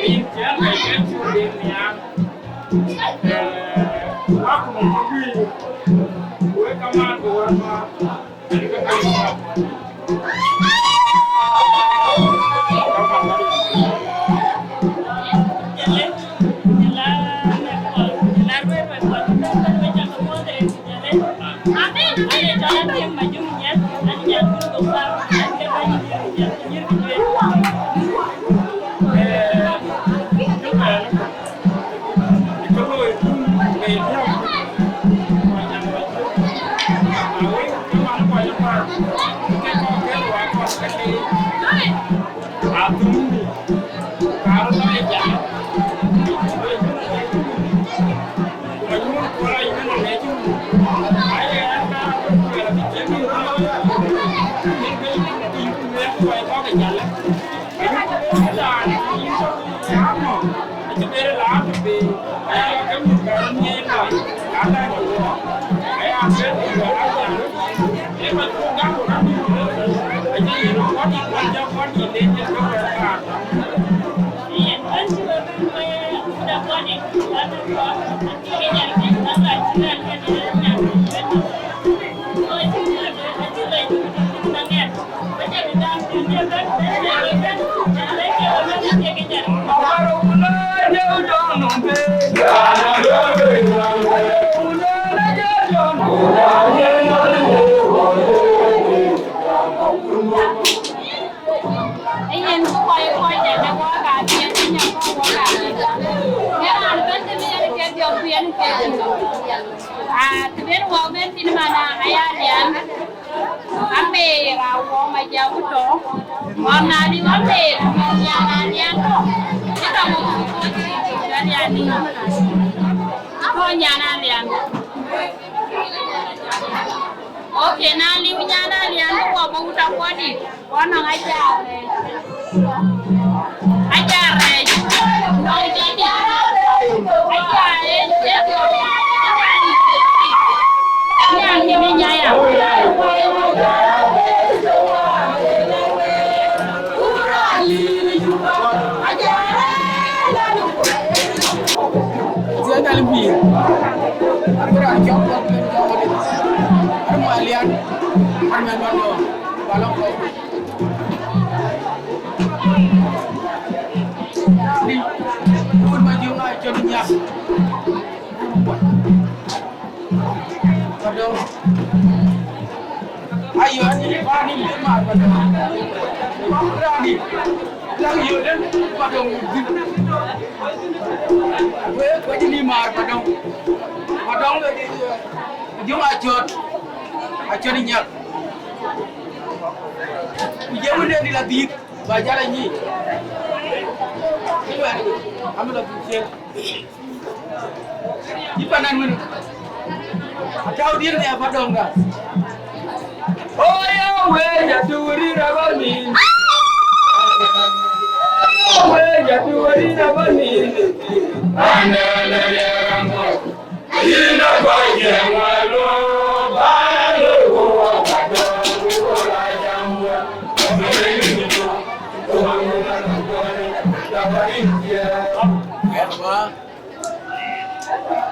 rin cï ɣɛn bɛ̈i ke cï rin nhiaar. Ee, ku akuma ke guiir, ku wek kamaan ke wek ma. Yen ku kɔc kɔc de wɔ ka piɛth, nya kɔc wɔ ka piɛth. Ë raan bɛ̈n tënë yen ke dhiɔp ku yen ke tïŋ. Ah, të ben wɔ ben thïn man, ah, aya lian. Ameer awɔ ma ja ku tɔ. Ɣɔn na liu ameer, ɣɔn nyan alian tɔ. Ë tɔ mɔ ku tɔ alian ni. Tɔ nyan alian. Okay, na liu nyan alian, ku wɔ bä wut akuɔdït. Wɔ nɔŋ ajaar rɛɛc. Ajaar rɛɛc. Nɔŋ jadït. Ajaar rɛɛc. Nyan kï bï nyaya. Ajaar rɛɛc. Thiëëc Nhialic pïïr, abï raan cɔk kɔ̈k ben jɔɔk ëdï, abï muɔc lian, abï mɛn ɣɔn nɔɔk, ba lɔ kɔ̈k. Dï, wut ma jiŋ aa cɔl nyak. Padɔŋ. Ayo, ani, ani, mar padɔŋ. Rani, lang yo den, padɔŋ. Wek, wek ni mar padɔŋ. Padɔŋ, eh, jong achot. Achot nyak. Ku jemu den di la dit. Ba jara nyi. Amla kuchen. Ipanan wini. Atau dia ni apa dong dah? Oh ya, we jaduri rabani. Oh ya, we jaduri rabani. Anda na ya rambo.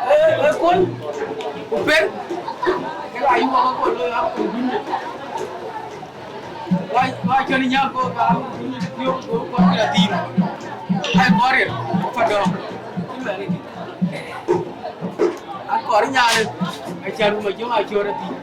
Ee, ee, kun, ku per, ke la yuɔk ke kol, lo ya kun dun. Wa, wa cɔn nya ko ka kun yo ko ko la dir. Ai kɔr, pa dɔm. A kɔr nya le, a cha ru ma jong a chora dir.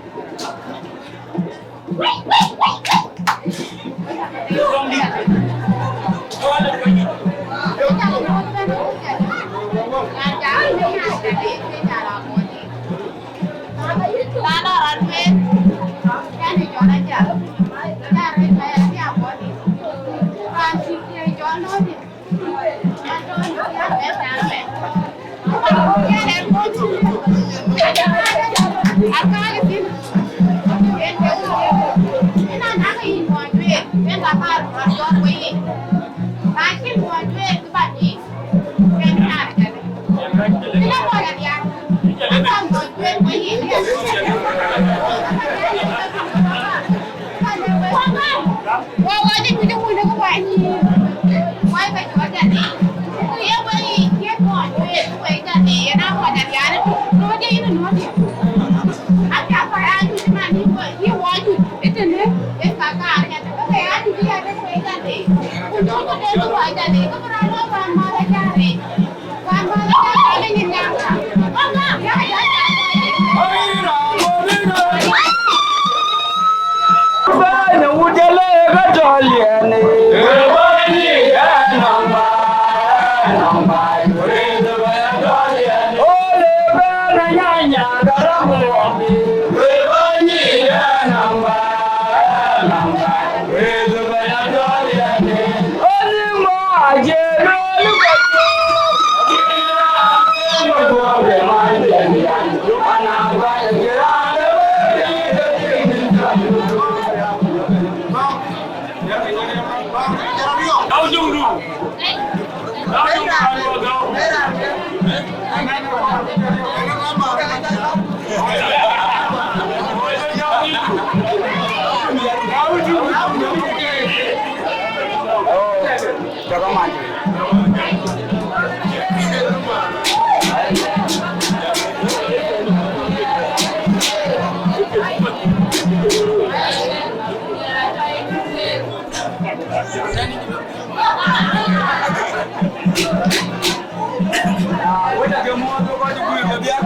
Wek aca ke muɔɔth wek kɔc ë guiir kedhie.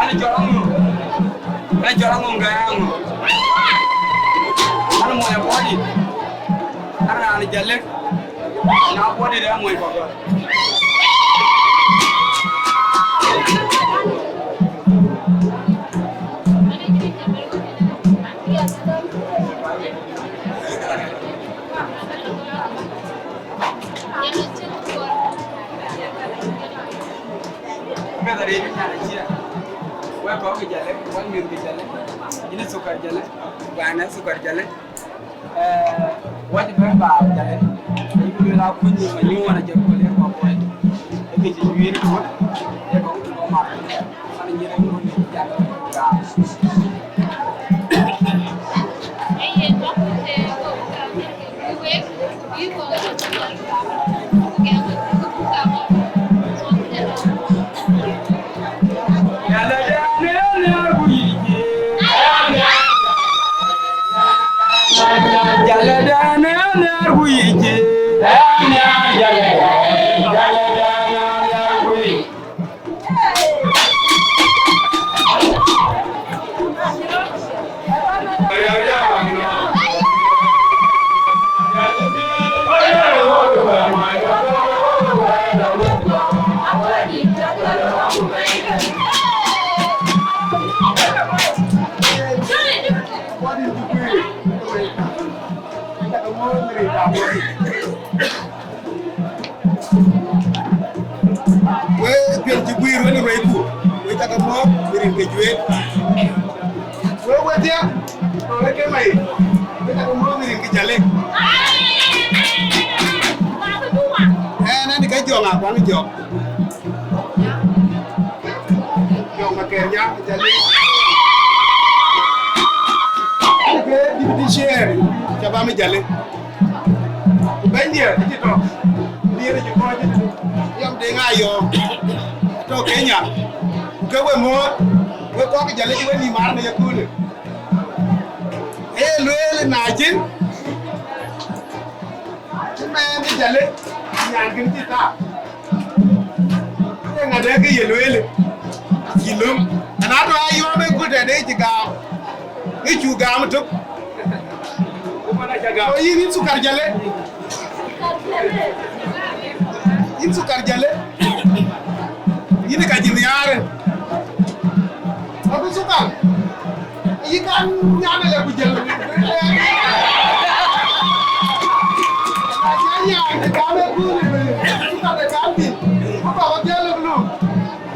An cɔl aŋö? An cɔl aŋö, gäi aŋö? An muɔny apuɔ̈ɔ̈dït. An raan ë Jalek. Na apuɔ̈ɔ̈dït ë muɔny kɔ̈k. Meth arëët nyan acie. Wek kɔc ke Jalek, wek mïth ke Jalek. Yïn ë Thukar Jalek, bɛ̈ny ë Thukar Jalek. Eh, wek bɛ̈ny ba Jalek. Yïn bï lueel akuc, ma nyuɔɔn ajɔt kɔc ë kɔc kɔc. Ë ke cï juiir ku wek, ë kɔc ke kɔc mat. Juet. Wek wedhie, wek ke mai. Wek ka mɔ̈ɔ̈th rin ke Jalle. Ɛn, ɛn ke Jɔŋ Akuaŋ Jɔk. Jɔŋ Maker Nyaŋ Jalle. Ke deputy chair, Chabam Jalle. Ku bɛ̈nydiɛ̈ acï tɔ̈, diɛ̈t acï kɔc, Yɔm Deŋ Ayɔɔm, atɔ̈ Kenya. Ku ke we muɔ̈ɔ̈th, we kɔc ke Jalle cï we nïïm mar në yeköölë. Ee lueel na cïn, cï mɛɛn ë Jalle, nyan kën cï thaar. Ee ŋa dɛ ke ye lueel, cï löŋ. Ana tɔ̈ Ayɔɔm ë kööl tɛ̈de cï gam, ë cuk gam ëtök. So yïn, yïn Sukar Jalle. Yïn Sukar Jalle. Yïn ka cï nhiaar. Abï Sukar. Yï kan nyan ale ku jël. Aca nyan, kan e kun, Sukar de kan bï. Ku ba jël lu.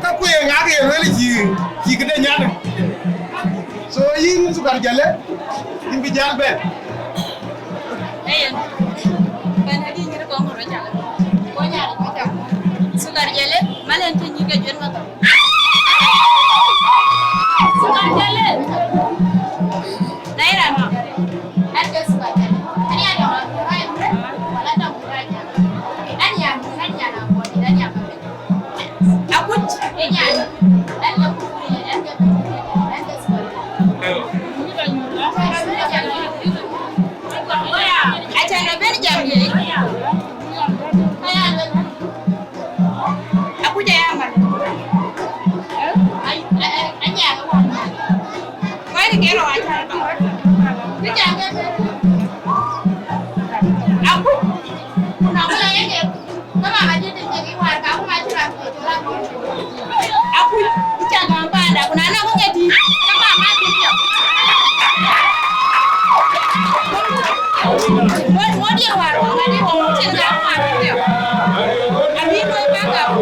Ka ku ye ŋa ke ye lueel cï, cï këde nyan. So yïn Sukar Jalle, yïn bï jäl bɛ̈n. Eyen. Bɛ̈n adï nyïïr kɔŋ rɔt cak. Kɔc aa rɔt cak. Sukar Jalle, mal en cï nyïïr ke juet matɔ̈. Sukar Jalle. Na ira ma. An ke Sukar Jalle. Ani ana wa rai. Wala ta wa rai. Ani ya, ani ya na wa, ani ya ma. Akuc. Ani ya. An ke ku, an ke ku, an ke Sukar. Acan abɛ̈n jam ye. Akuc aya mal. Ai, ai, ai, anya. Wai ke ro acan. Ni jam ke. Akuc. Kuna mala yake. Akuc, ica gam panda, kuna na ŋö ŋɛ̈t yï? Ka mama dït yɔ. Ŋö, ŋö diɛ̈ wäär wä ŋa diɛ̈ wä cïn gam wäär yɔ. Abï duɔ̈i bä gam.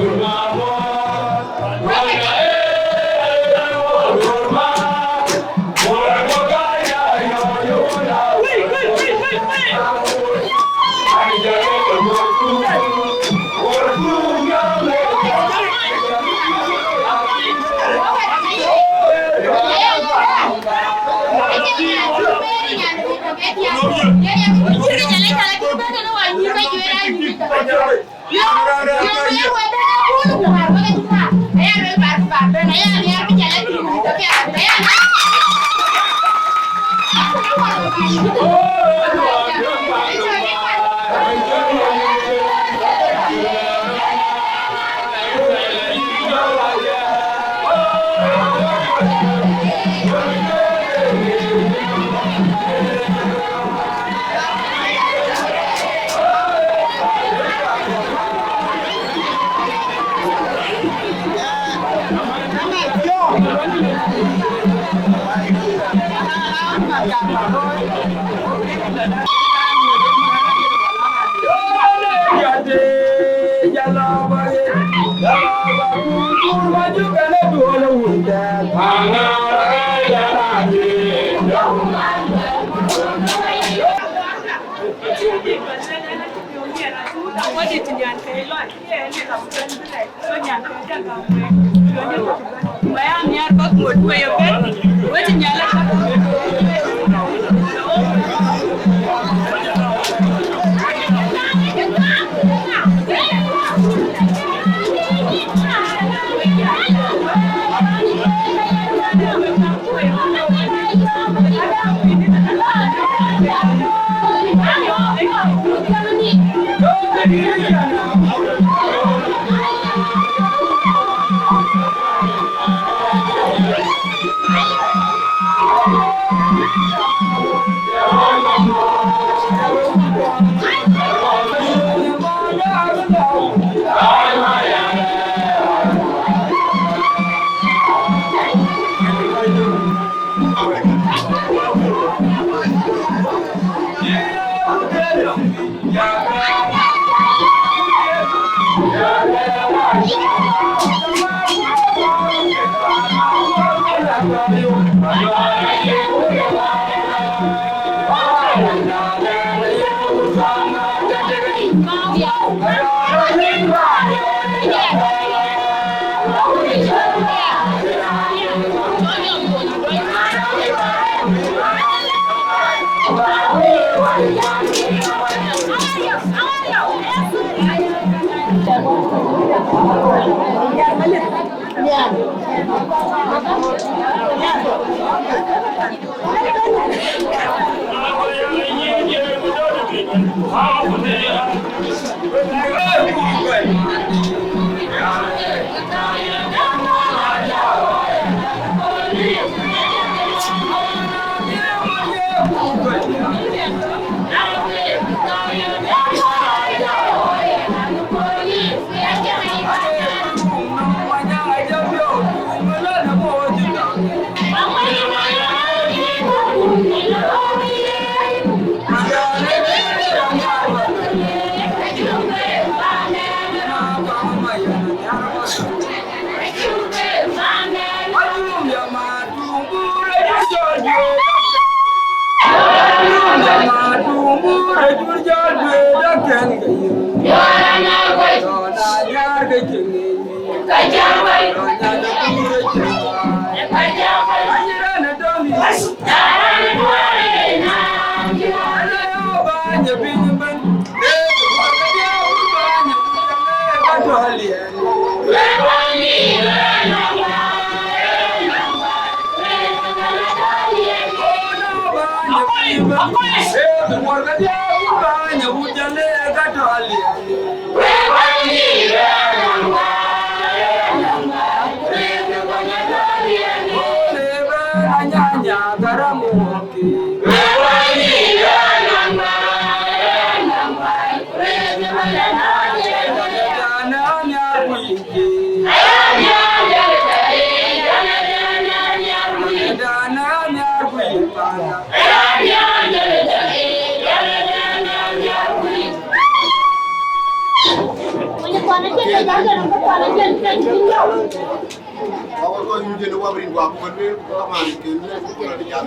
Wawar kɔc nyuc en wabrin guak ku bɛ̈n wek ku kaman ken lek ku bɛ̈n jam.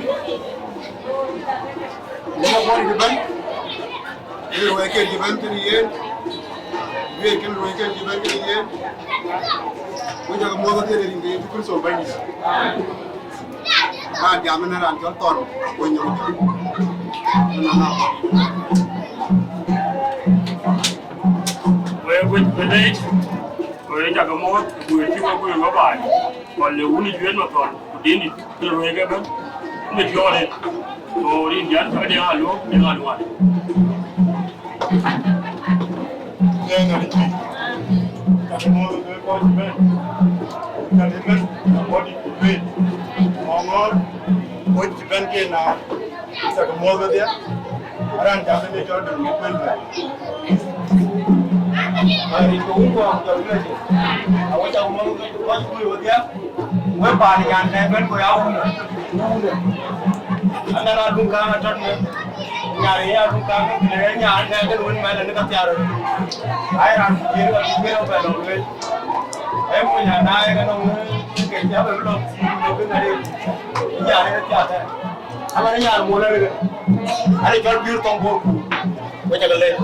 Yen wabɔn cï bɛ̈n, yen ruɛɛc ken cï bɛ̈n tënë yen, wek ken ruɛɛc ken cï bɛ̈n tënë yen. Ku jɔkï muɔ̈th athiëëde rin ke Yecu Kërtho Bɛ̈nydït. Raan jam ënë raan cɔl Thɔn Akuny Nyɔŋ Jɔk. Wek wec bï leec, wek cakë muɔ̈th, wek cï wek kuc wek baai. Kɔn le wun ë juëc Mathɔn, ku dindït, ke luɔi ke bɛ̈n, në piɔ̈ɔ̈th rin. So, rin diɛn, cakë Deŋ Aluɔk, Deŋ Aluɔk. Deŋ Aluɔk. Cakë muɔ̈th, wek kɔc cï bɛ̈n. Cakë bɛ̈n, bɔ̈ dït ku lueel. Ŋɔŋɔ̈ɔ̈r, kɔc cï bɛ̈n ke na. Cakë muɔ̈th wedhie, raan jam ënë cɔl Dun Makuël Bɛ̈n. Rin ke wun kɔ̈k cɔl Bɛ̈n. Awek cakë muɔ̈th kɔc kuc wedhie, wek paan nyan nɛn bɛ̈n ku ya wun, wun. Anɛn Adun Kaŋ atɔ̈ në, nyan ë Adun Kaŋ, në nyan nɛn kën wën mɛn në ka thiar. Ai raan ku jiëër ka ku jiëër ka bɛ lɔ lueel. Ee mony anai ke nɔŋ ke cä bɛ lɔ thiëëk lɔ kën arëët. Nyan ë thiar. Ama në nyan muɔl arëk, arëk cɔl Biur Thɔŋ Bor ku, ku cakë lɛc.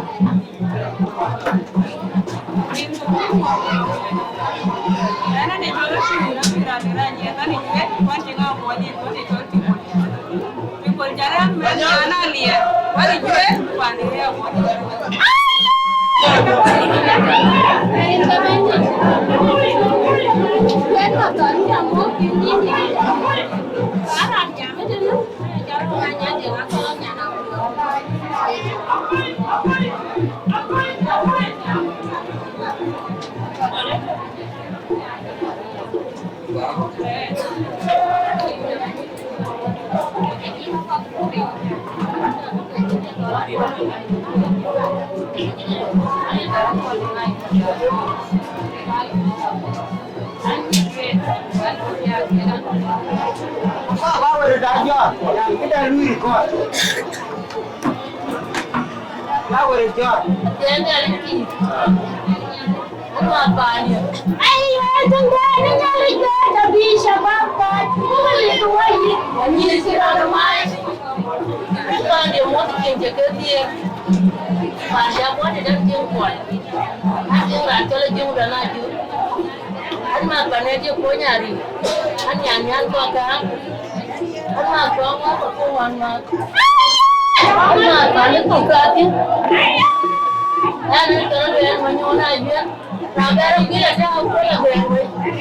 Ba wërë da jɔt, yan këdë lui record. Ba wërë jɔt. Ai, ya, tënde, ni nyali jɔt, abi shabab kɔc, ku wëli ku wëyi, anyi sira de mai. Pande mɔ̈th cieŋ cï ke dhiëëth. Pande abuɔ̈t ë dɛ̈t cieŋ kuɔl. Acieŋ raan cɔl Ajiëŋ Dɔn Ajur. An, ma panë cï kuɔny aril. An, nyan nyan kɔ̈k kääŋ. An, ma kɔ̈k ŋɔ̈k kɔ̈k ku wan ŋɔ̈k. An, ma panë kɔ̈k kääk thïn. An, an, tɔ̈ rɔt ɣɛn ma nyuɔn ajuëc. Na bɛ̈r aguiɛl ë tääu, ku la guɛɛr wei.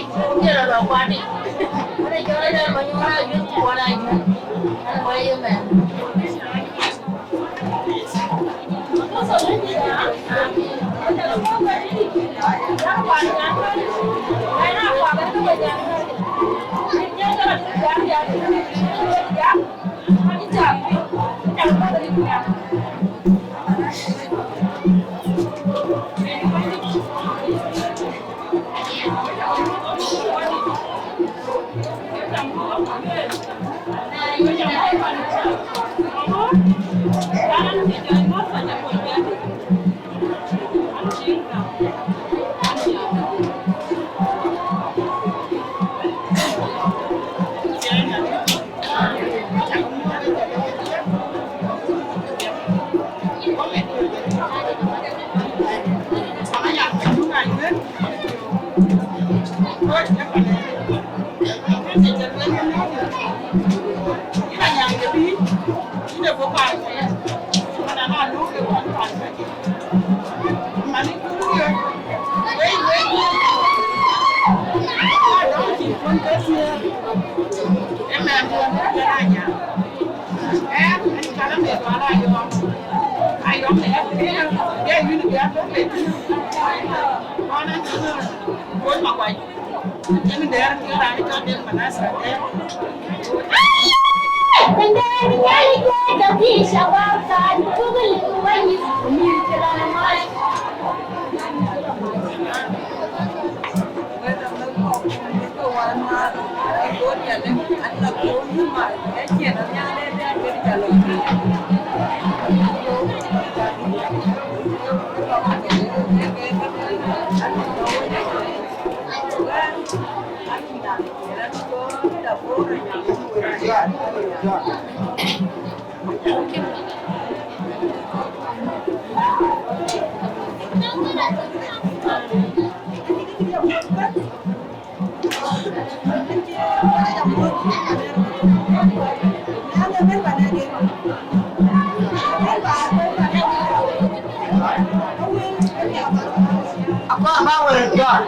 Akɔɔr ba wɛ̈ɛ̈t jɔt.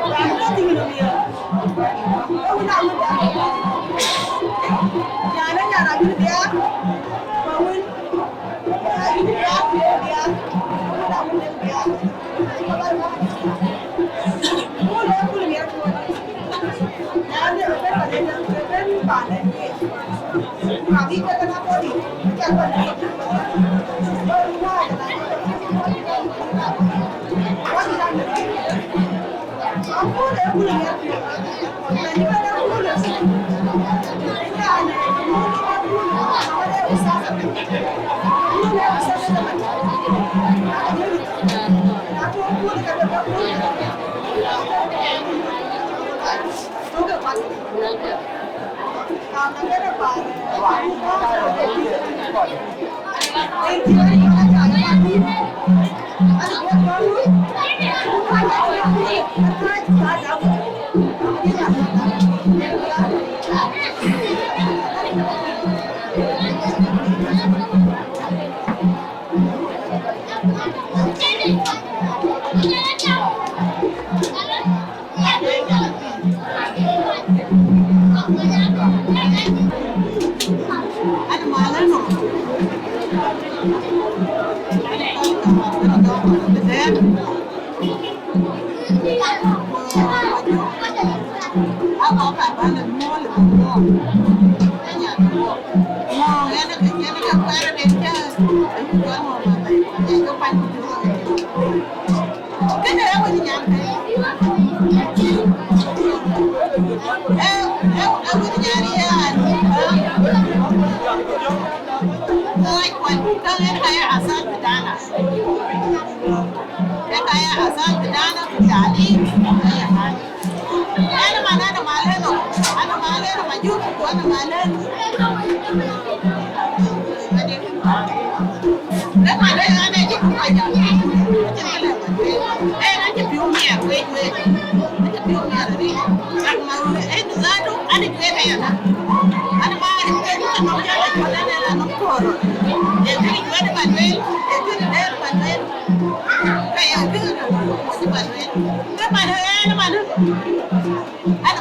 Kënë ë wëc nyan. Ë, ë, ë wëc nyan yan. Kɔc kuany, ka yen ka ye asal bitana. Ë ka ye asal bitana, bitani, ka ye hal. Ënë man, ënë maleno, ënë maleno majuk, ku ënë maleno. Ënë maleno, ënë cï ku kɔc jam. Ënë cï piɔ̈u miɛt wec wec. Ënë cï piɔ̈u miɛt wec. Ënë ma, ënë zatu, ënë cuet ënë. Ënë ma, ënë cuet ënë nɔm jam, ënë ënë nɔm kɔɔr. Ë kë cuet ënë man wec, ë kë dɛ̈t man wec. Ka ye kë ënë nɔm cuet ënë man wec. Ënë man, ënë man. Ënë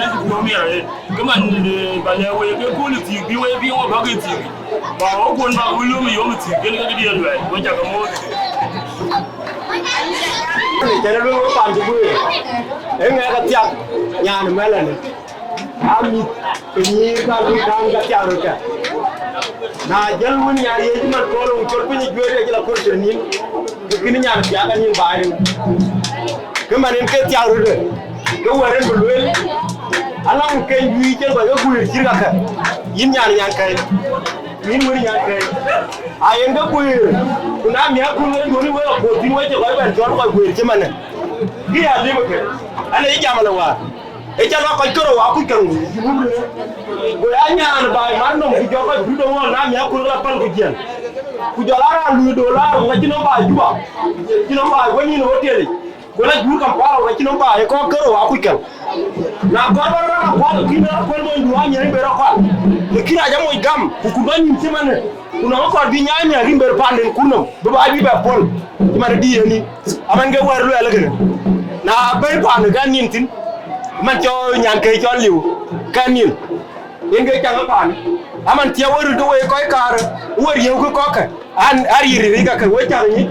yen ë ku miɛr arëët. Ke man, eh, ba lɛ̈k wek ke kööl ë thiëëk, bï wek piŋ wek bäk ke thiëëk. Ba wek kuɔn bäk wek lööm ë yom ë thiëëk, yen ke këdï ye luɛɛl, wek cä ke moth. Cɛn ë luel wek paan cï guëër, ee ŋɛk athiak nyan ë mɛlɛnë. Amit ke nyïïr ka luc kääŋ ka thiak röt kë. Na jël wën nyan Yecu man kööl, ku col piny ë juëër, ke cï la kor cï nïn, ke kïn nyan thiak anïn baai riu. Ke man en ke thiak röt, ke wɛ̈ɛ̈r en bï lueel, alaŋ keny juëc cïn kɔc ke guëër cït kakë. Yïn nyan nyan kɛ̈i, yïn wën nyan kɛ̈i. A yen ke guëër, ku na miäk kun wën duöni wek akuɔth thïn, wek cï kɔc bɛ̈n cɔl kɔc guëër cï manë. Kï ya liep ke, an, ee jam alë wäär. Ë cä lɔ kɔc kërou akuc käŋ, ku ya nyan baai mar nɔm, ku jɔ kɔc rut ë ɣɔn, na miäk kun la päl ku jiɛl. Ku jɔl a raan luui dolar, ku ka cï nɔm baai Juba, cï nɔm baai wën yïn hotel yic. Ku la juur Kampala, ku ka cï nɔm baai ë kɔc kërou akuc käŋ. Na gɔl bä rɔt akuɔth, kïn rɔt kuël monydu anyiɛ̈n bë rɔt kual. Lakin aca moc gam, ku kun bä nïm cï manë. Ku nɔŋ kɔɔr bï nyaai miäk rin ber panden kun nɔm, bï baai bï bɛ puɔl. Cï man ë dïïr ëni, aman ke wɛ̈ɛ̈r luɛɛl kënë. Na bɛ̈i paan ke nin thïn, man cɔ nyan ke cɔl liu, ke nin. Yen ke caŋ ë paan, aman thiëëu wek röt ke wek kɔc kaar, wek riëëu ke kɔ̈kkë, an, a rir rir kakë, wek cak nyic,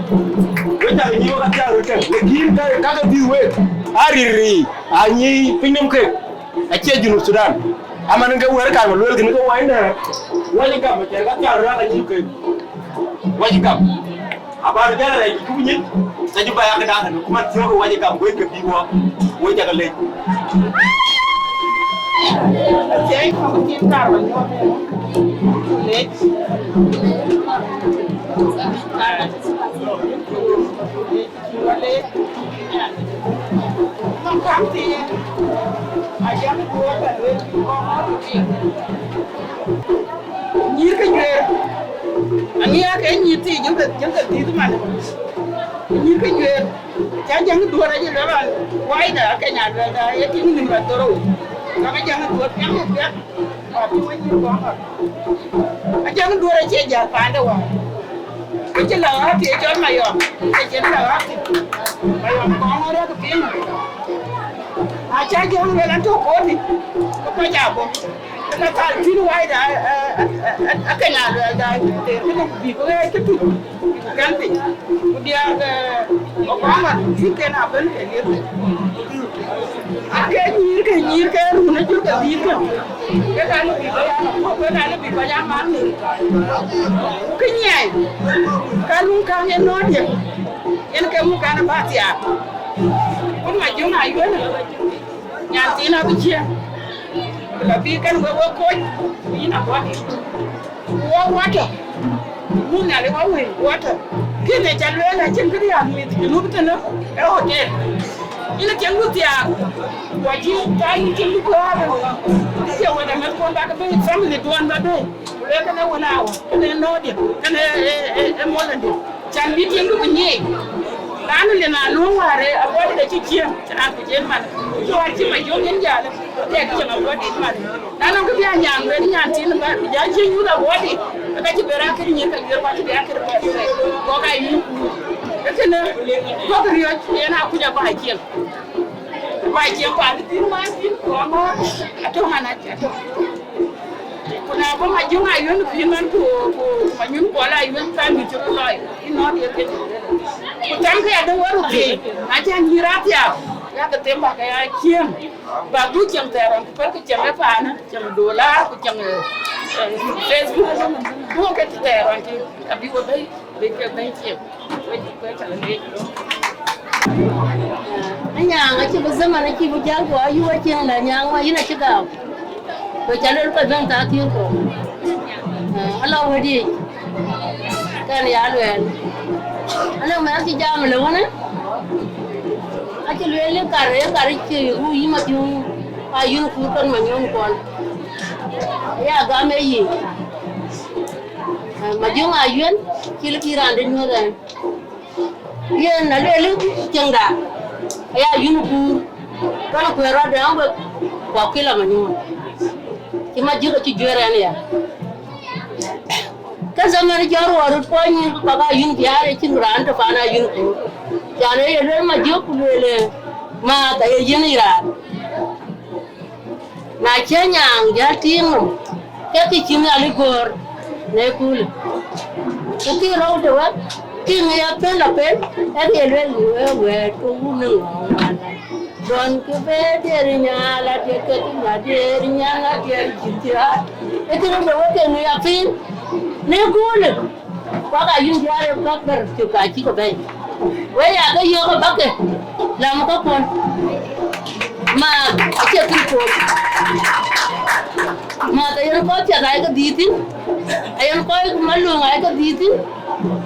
wek cak nyic wek athiak röt tɛ̈n. Lakin ka, ka ke bï wek, a rir rir, a nyic piny nɔm kek, acie Junub Thudan. Aman ke wɛ̈ɛ̈r kaar ma lueel kënë ke wany dɛ, wany gam, acie ka thiak röt rak a nyic kek, wany gam. Abar jal rɛɛc cuk nyin, ka cï bä yak daakë, ku man thiɔ̈k ë wac ë gam, wek ke bï wɔ, wek cak lec. Thiëëc kɔ̈k cïn kaar wä nyuɔɔth ënë, ku lec. Ku lec, ku lec. Nɔm kam thiin, a jam duɔɔr bä lueel, kɔŋ ŋɔ̈ɔ̈th ku tik. Nyïïr ke juëër, aŋiɛc ke nyïïr thii, jël ke, jël ke dhiëth man. Nyïïr ke juëër, cä jäŋ duöör acï lueel an, wai da, ke nya lueel da, ye tiŋ nïm rɔt dhorou. Ka ke jäŋ duöör piɛŋ ku piɛth, ba piŋ we nyïïr kɔŋ ŋɔ̈ɔ̈th. Ajäŋ duöör acie jäl paande wäär. Acï la ɣäth ye cɔl Mayɔm, acï la ɣäth. Mayɔm kɔŋ ŋɔ̈ɔ̈th rɛ̈k piŋ. Aca Ajɔŋ luel an tɔ̈ kɔɔr dï, ke kɔc aa bɔ̈. Ke ka thal thïn wai da, eh, eh, eh, eh, akeny aa luɛɛl da, eh, kënë ku bï ku ɣɛɛc ke tuc, bï ku gäm piny. Ku diäär, eh, Obama, thïn ken abën ke liep. Ake nyïïr ke nyïïr ke run ë jur ke dhïïr ke. Ke ka lë bï kɔc aa nɔm, ke ka lë bï kɔc aa mat nïïm. Ku kë nyiɛɛi, ka luŋ käŋ yen nɔ̈ɔ̈diɛ̈, yen ke muk kan ë bä thiaak. Kun Majɔŋ Ayuën, nyan thiin abï ciëŋ, ku lɔ bï kɛn wek wek kony, ku yïn aguɔ̈ɔ̈t. Ku wɔ watɔ̈, ku Nhialic wɔ wëi watɔ̈. Kënë ca lueel acïn këdï aa mïth Junub tënë ë hotel. Yïn ë tiɛŋdu thiaak, ku acï thaa yïn tiɛŋdu gɔ̈ɔ̈r. Acie wɛ̈t ë mɛ̈thkuɔn bä ke bɛ̈i, family duɔn bä bɛ̈i. Ku le kënë wën awä, kënë nɔɔdiɛ̈, kënë ë, ë, ë, ë molëndiɛ̈. Can bï tiɛŋdu ku nyiëëc. Raan lë na luɔ̈ŋ wäär ë aguɔ̈ɔ̈t de cï ciëŋ, raan ku ciëŋ man. Cï wäär cï Majɔŋ yen jäl, lɛ̈k ciɛŋ aguɔ̈ɔ̈t de man. Na nɔŋ kë bï anyaŋ lueel nyan thiin bä, bï ja ciëŋ nyuth aguɔ̈ɔ̈t de, ke ka cï bɛ̈n akën nyin, ka guiëër ku acï bï akën bɛ̈n. Gɔ̈k aa yïn kuur. Ke kënë, gɔ̈k riɔ̈c, yen akuc abä ciëŋ. Abä ciëŋ paan thiin man thiin, ku aŋɔ̈ɔ̈r, atɔ̈ man atɔ̈. Ku na bɔ̈ Majɔŋ Ayuën pïïr man ku, ku Manyuɔn Kuɔl Ayuën ka mïth cï röt lɔi, yïn nɔ̈ɔ̈th ye kënë. Ku thɛmkë adï wär röt thiëëc, na cä nyïïr athiaak, yakë them bäkë ya ciëŋ. Bäk dhuk ciɛŋ thɛɛr ɣɔn, ku pälkë ciɛŋ ë paanë, ciɛŋ dolar, ku ciɛŋ, eh, eh, Facebook. Duɔ̈kkë thɛɛr ɣɔn, abï we bɛ̈i, bï ke bɛ̈i ciëŋ. Anyaŋ acï bï zaman acï bï jäl, ku ayup acieŋ la nyaŋ wa yïn acï gam. Ku ca luel kɔc bɛ̈n thaa thiëër kɔ̈u. Ala wëdic, kɛn ya luɛɛl. Anɔŋ mɛn cï jam le wënë, acï lueel ë kar, ë kar cï ru yï Majɔŋ Ayuën kuur kën Manyuɔn Kuɔl. Ya gam ë yic. Majɔŋ Ayuën, cï lë kï raan de nyuɔ̈th ɛn. Yen alueel cieŋda, aya yïn kuur, kɔn kuɛɛr rɔt de aŋ wek, ku akï la Manyuɔn. Cï Majɔŋ acï juëër ɛn ya. Ke zaman jɔ̈ɔ̈r wɔ röt kuɔny nyin, ku kɔk Ayuën biäär ë cïn raan tɔ̈ paan Ayuën kuur. Can ë ye lueel Majɔŋ ku lueel, eh, maath aye yiën ë raan. Na cï anyaŋ jäl tiiŋ nɔm, ke kë cï Nhialic gɔ̈ɔ̈r në ëköölë. Ku kë rou të wek, kë ŋic apɛn apɛn, ee kë ye lueel, wek wɛ̈ɛ̈t ke wun ë ŋɔ̈ɔ̈ŋ wala. Dɔn kë bɛ diɛɛr nyaal adiɛt, ke kë nya diɛɛr nyaal adiɛt cï thiaak. Ee kë rou të wek ke ŋic apɛn në ëköölë. Kuak Ayuën diäär ë bäk bɛ̈r cök ka cï ke bɛ̈i. Wek ya ke yök abäkë, lam ke kuɔn. Maath acie kën kuɔn. Maath ayen kɔc piɛth ayek dhil thïn. Ayen kɔc malöŋ ayek dhil thïn.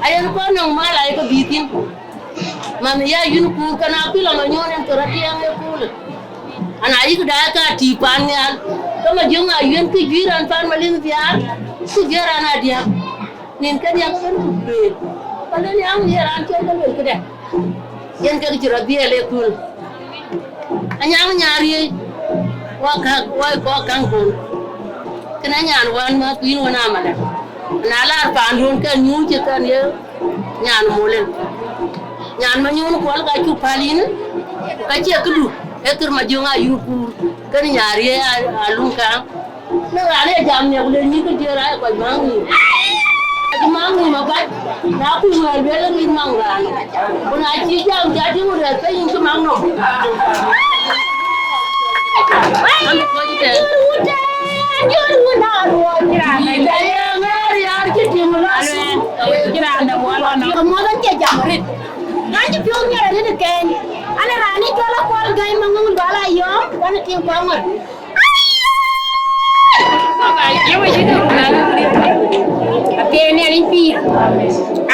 Ayen kɔc nɔŋ mal ayek dhil thïn. Man ya yïn kuur kën apil ama nyuɔɔn en thor atiɛɛŋ ë kuulë. Ana yïk daai ka tïï paan nhial. Ke Majɔŋ Ayuën kë juëc raan paan Malith Biaar. Kë juëc raan adiäk. Nin ke diäk ëbën ku lueel, ka lueel, nyaŋ ye raan cɔl ke lueel këdë. Yen kek cï rɔt dhiɛɛl ë kul. Anyaŋ nyaar riëëc, wa käk, wa kɔk käŋ kɔn. Kën anyan wään mäth ku yïn wën amalë. Na laar paanduön kɛn nyuuc cï kɛn ye nyan molin. Nyan Manyuɔn Kuɔl ka cuk päl yïn, ka cie këdu, ee kër Majɔŋ Ayuën kuur. Kën nyaar riëëc a, a luŋ käŋ. Në raan ë jam nhiäk, ku le nyïïr ke diëër aa ye kɔc maŋ nïïm. Acï maŋ nïïm abac, na kuc wɛ̈ɛ̈r lueel ë rin maŋ raan. Ku na cï jam, ca tïŋ rɛ̈ɛ̈r ke yïn cï maŋ nɔm. Amuɔth an cie jam arët. An cï piɔ̈u nhiɛɛr arët ë kɛ̈ɛ̈ny. An ë raan ë cɔl Akuɔl Gäi Maŋöŋ Lual Ayɔ̈ɔ̈m, ku an ë tiŋ kɔŋ ŋɔ̈t. Apiɛth Nhialic pïïr.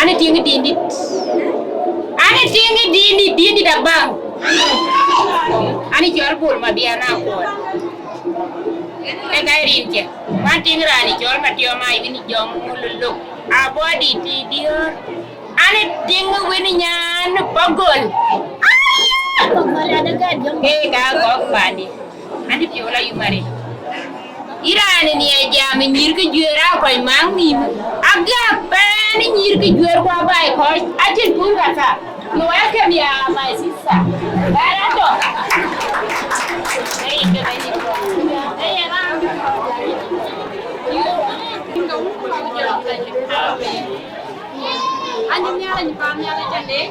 An ë tiŋ ë dindït. An ë tiŋ ë dindït, dindït abaŋ. An ë cɔl Bol Mabian Akuɔl. Ee ka rin cë. Wan tiŋ raan ë cɔl Matiɔm Ayuën Jɔŋ Ŋul Lok. Abɔ̈ dït ë diöör. An ë tiŋ wën nyan Pagol. Ee ka kɔ̈k pandi. An ë piɔ̈u la yum arëët. Yïn raan ë nhiɛɛr jam ë nyïïr ke juëër aa kɔc maŋ nïïm. Agak pɛɛn ë nyïïr ke juëër ku abaai kɔc. Acïn kun ka tha. You welcome, yeah, my sister. Bɛ̈ɛ̈r atɔ̈. Anyi Nhialic, pan Nhialic ca leec.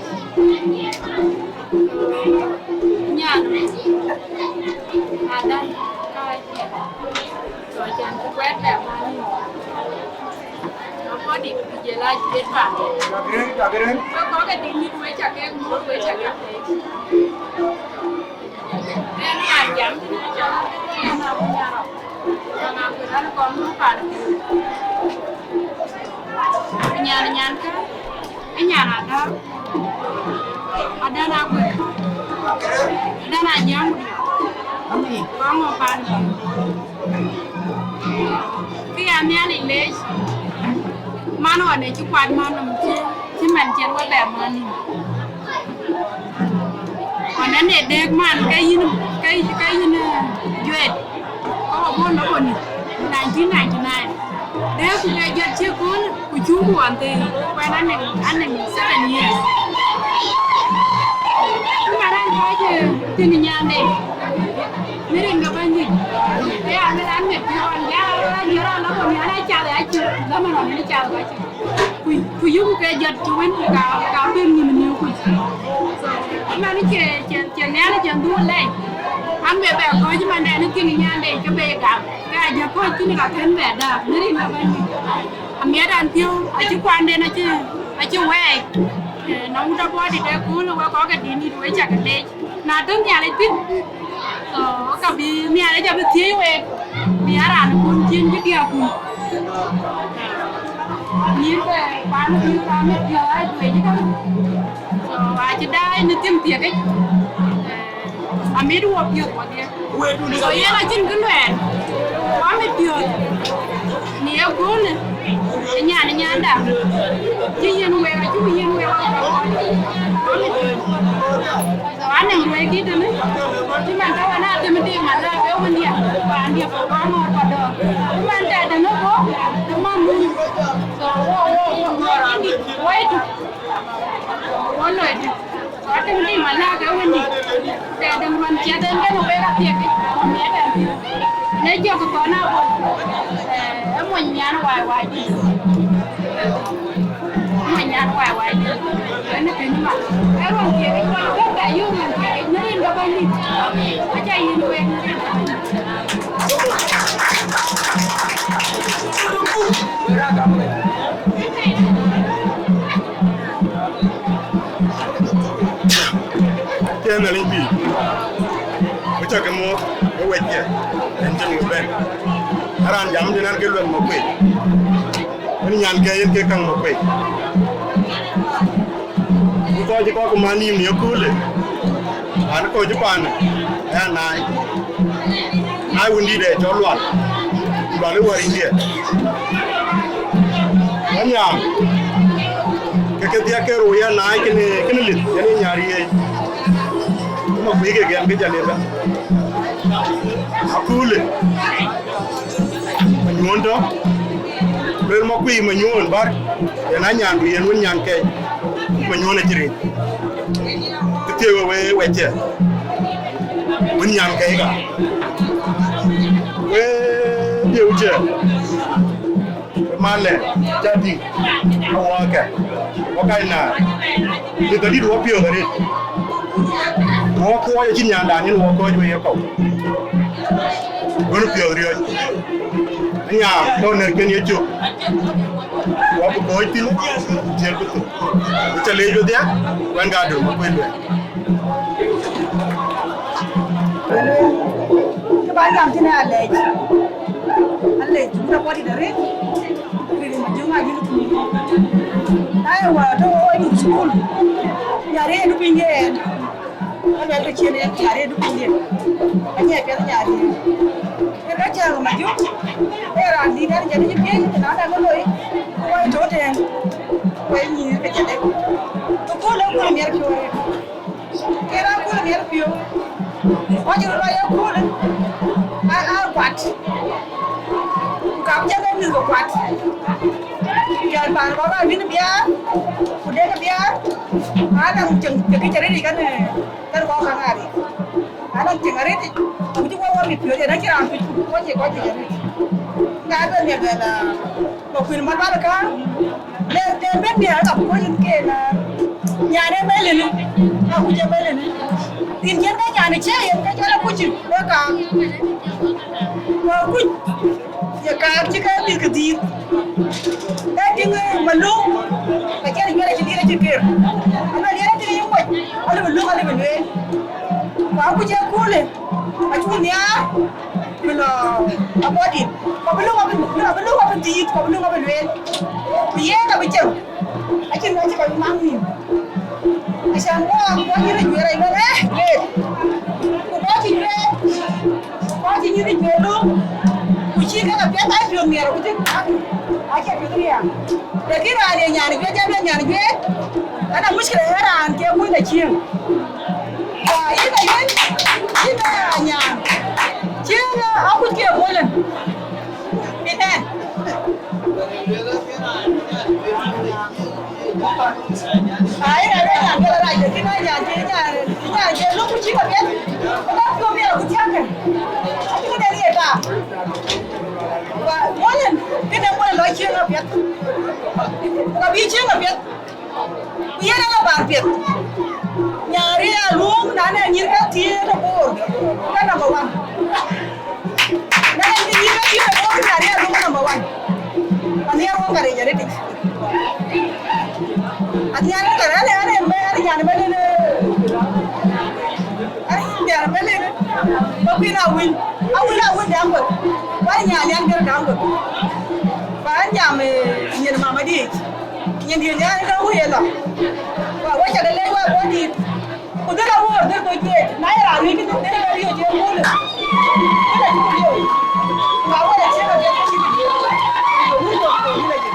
Nyan. Adan. Ka cie. So, can ku kuɛt bɛ man. Apo di ku je la je pa. Kagrin, kagrin. Ko ko ke di ni we ca ke mu we ca ka. En an jam ni ca. Na ku nyaro. Ka ma ku ran ko mu pa. Nyan, nyan ka. Ë nyan Adäu. Adan Aguek. Adan Ajiëŋ. Ami. Kɔŋ ɔ pan. Kë ya Nhialic leec. Man ɣɔn ë cï kuat man nɔm cï, cï man cïn we bɛ man nïm. Ɣɔn ë ne dek man ke yïn, ke, ke yïn, eh, juet. Kɔk abɔ̈ në kɔni, nineteen ninety-nine. Dek ku ke jɔt cï kööl, ku cuk ku wan thëëi, kuɛn anɛŋ, anɛŋ seven years. Ku man an kɔc, eh, thïn nyande, në rin ke Bɛ̈nydït. Ke an, an mit piɔ̈n, ya, ya, ya, la kɔni, an, acath, acath, la man ɣɔn, an, acath, acath. Ku, ku yïku ke jɔt cï wën, ka, ka piŋ nïm në kuc. So, man cie, cie, cie Nhialic en dhuɔ̈k lɛc. An bɛ bɛ kɔc man dɛn thïn nyande ke bɛ gam. Ke a jɛ kɔc thïn ka kën bɛ dääk, në rin ë Bɛ̈nydït. Amiɛt an piɔ̈u, acï kuanden acï, acï wɛɛc. Eh, na wut abɔ̈ dït ë kööl, wek kɔc ke dït nït, wek cä ke leec. Na tɔ̈ Nhialic thïn, so, ka bï Nhialic abï thiëëc wek, bï a raan kun cïn cï diäk kun. Nyïïr ke paan bï raan mit piɔ̈ɔ̈th aa juëc ëtök. So, acï daai në tim thiëkic. Eh, amit wo piɔ̈ɔ̈th wodhie. So, yen acïn kë luɛɛl. Wa mit piɔ̈ɔ̈th. Në ye köölë, ë nyan, ë nyanda. Cï yiën wek, acuk yiën wek. Wa mit piɔ̈ɔ̈th. So, anɛŋ ruɛɛc dït tënë, cï man tɔ̈u ënë Atem Diŋ Malak, ke wëndiɛ̈, paandiɛ̈, ke kɔn ŋɔ̈ɔ̈r Padɔ̈ɔ̈r. Cï man tɛ̈dë në bɔ̈, të man nun. So, wo, wo, wo, wo, rɔndït, woi tök. Wo loi tök. So, Atem Diŋ Malak, ke wëndï. Tɛ̈dë ruɔ̈n ciɛth en kënë wek athiek, miɛt ɛn. Në jɔk kɔn abɔ̈. Eh, ë mony nyan wai wai dït. Mony nyan wai wai dït. Ënë kënë ma. Ë ruɔ̈n thiek, ë ruɔ̈n thiek, ë ruɔ̈n thiek, në rin ke Bɛ̈nydït. Aca yïn wek. Cï Nhialic bï, ku cä ke muɔ̈th ë wɛ̈ckiɛ̈, yen cïn we bɛ̈n. Ë raan jam tënë an, ke luɛth Makuei. Wën nyan ke yen ke käŋ Makuei. Ku kɔc, kɔc ku man nïïm në ëköölë, an, kɔc paanë, ë anaai. Naai wëndït ë cɔl Lual, Lual ë wärindiɛ̈. Wën nyaam, ke ke dhiɛk ke rou ya naai kënë, kënë lith, yen ë nyar yiëëc. Ku Makuei ke gɛm ke jal ëbɛ̈n. Aköölë, Manyuɔ̈ɔ̈n tɔ̈, luel Makuei Manyuɔ̈ɔ̈n bär, yen anyandu yen wën nyan kɛc, Manyuɔ̈ɔ̈n acï rëër. Kë thiëëk we, we, wɛ̈ckiɛ̈, wën nyan kɛc ka. We, dieu cɛ. Malɛ, ca dï, awɔɔkɛ, wɔ kac naar, bï ke dït wɔ piɔ̈ɔ̈th arëët. Wɔ kuɔɔc acïn nyandan yen wɔ kɔ̈ɔ̈c we ye kɔ̈u. Wën piɔ̈ɔ̈th riɔ̈c, anyaam tɔ̈ nɛ̈rken ye cök, wɔ bï kɔ̈ɔ̈c thïn, ku tiɛɛl bï thök. Ku ca leec wedhie, wɛ̈n ka döŋ bï kuël luɛɛl. Kë ba jam tënë alɛc, alɛc, cuk rɔt bɔ̈ dït arëët, ku rin Majöŋ ayïn ku. Na ye wä tɔ̈ wɔ yïn thukul, ya rëër du piny yen, aluɛl ke cïn yen, ya rëër du piny yen, anyɛ piɛth nya rëër. Ke ka cäŋ Majöŋ, ee raan dït an, jɛn cï piëëc, na däŋ ke loi, ku wɔ tɔ̈ tɛ̈ɛ̈n, ku wɔ nyïïr ke jɛn ë. Thukul ë ku miɛt piɔ̈u arëët. Ke raan kööl miɛt piɔ̈u, kɔc röt lɔ ye kööl, a, a kuat. Ku ka cä ke mïth ke kuat. Jɔl paan kɔ̈k aa bïn biaar, ku dek biaar, aa naŋ cieŋ ke kë cä rëëtic kɛn, kɛn kɔ̈k kaŋ aa rëëc. Aa naŋ cieŋ arëëtic, ku cï wɔ Piööc yen acïn raan kuc, ku kɔc ye kɔc ye rit. Ka ben miɛt bɛ la, ba kuïn mat bal ka. Le, le ben miɛt ka kuc yen ke la. Nyan e Melin, ka kuc e Melin. Rin cien ka nyan e cie yen ke cɔl akuc, we ka. Wa kuc. Ye kaar cï ke mïth ke dhiith. Ee tïŋ, eh, Maluk, ka cïn Juɛ̈r acï dhiëëth acï ker. Aluel yen tïŋ yï moc, alë bï luk, alë bï lueel. Ku akuc ë kuulë, acuk nhiaar, ku lɔ abɔ̈ dït. Ku abï luk abï, abï luk abï dhiith, ku abï luk abï lueel. Ku yen abï cem. Acïn, acï kɔc maŋ nïïm. Acan wɔ, wɔ nyïn ë Juɛ̈r ë luel, eh, lueel. Ku bɔ̈ cï Juɛ̈r, bɔ̈ cï nyïn ë Juɛ̈r luk. Ku cï kek apiɛth aa piɔ̈ɔ̈th miɛt ku thïn, acie piɔ̈ɔ̈th riääk. Lakin raan ye nyan Juɛ̈r, jam ye nyan Juɛ̈r, ana muckila ë raan ke muc la cieŋ. Wa yïn ayuel, yïn ë nyan. Cieŋ akuc ke muɔlën. Amen. Ai, na rɛ̈ɛ̈r nyan ke la rac, lakin na nyan ke, nyan, nyan ke luk ku cïk apiɛth. Ku la piɔ̈u miɛt ku thiäŋkë. Acï këde riëëc taak. Wa, muɔlën, këde muɔlën lɔ cieŋ apiɛth. Ku ka bï cieŋ apiɛth. Ku yen ala bär piɛth. Nyan riɛl aluɔ̈ɔ̈m, na ne nyïïr ke thiëër ë Bor, ke number one. Na ne nyïïr ke thiëër ë Bor, nyan riɛl aluɔ̈ɔ̈m number one. Anhiar wok arëc arëtic. Anhiar wok arëc, ane, ane, ane nyan Melin, ane nyan Melin. Ba kuïn Awil, Awil, Awil Daŋ Wek. Ba nyan, nyan Gɛ̈r Daŋ Wek. Ba jam, eh, nyin mama diic. Nyin diic, nyan Daŋ Wek ye lɔ. Wa, wa cä ke lɛc wa bɔ̈ dït. Ku dhil awuɔ̈ɔ̈r dhil kɔc juëc. Na ye raan riëëc, dhil ke riëëc ye ŋuɔ̈lë. Dhil acï ku lieu. Ku awɛ̈t acï ke piɛth cï ku lieu. Ku ŋuɔ̈t ku ku dhil acï.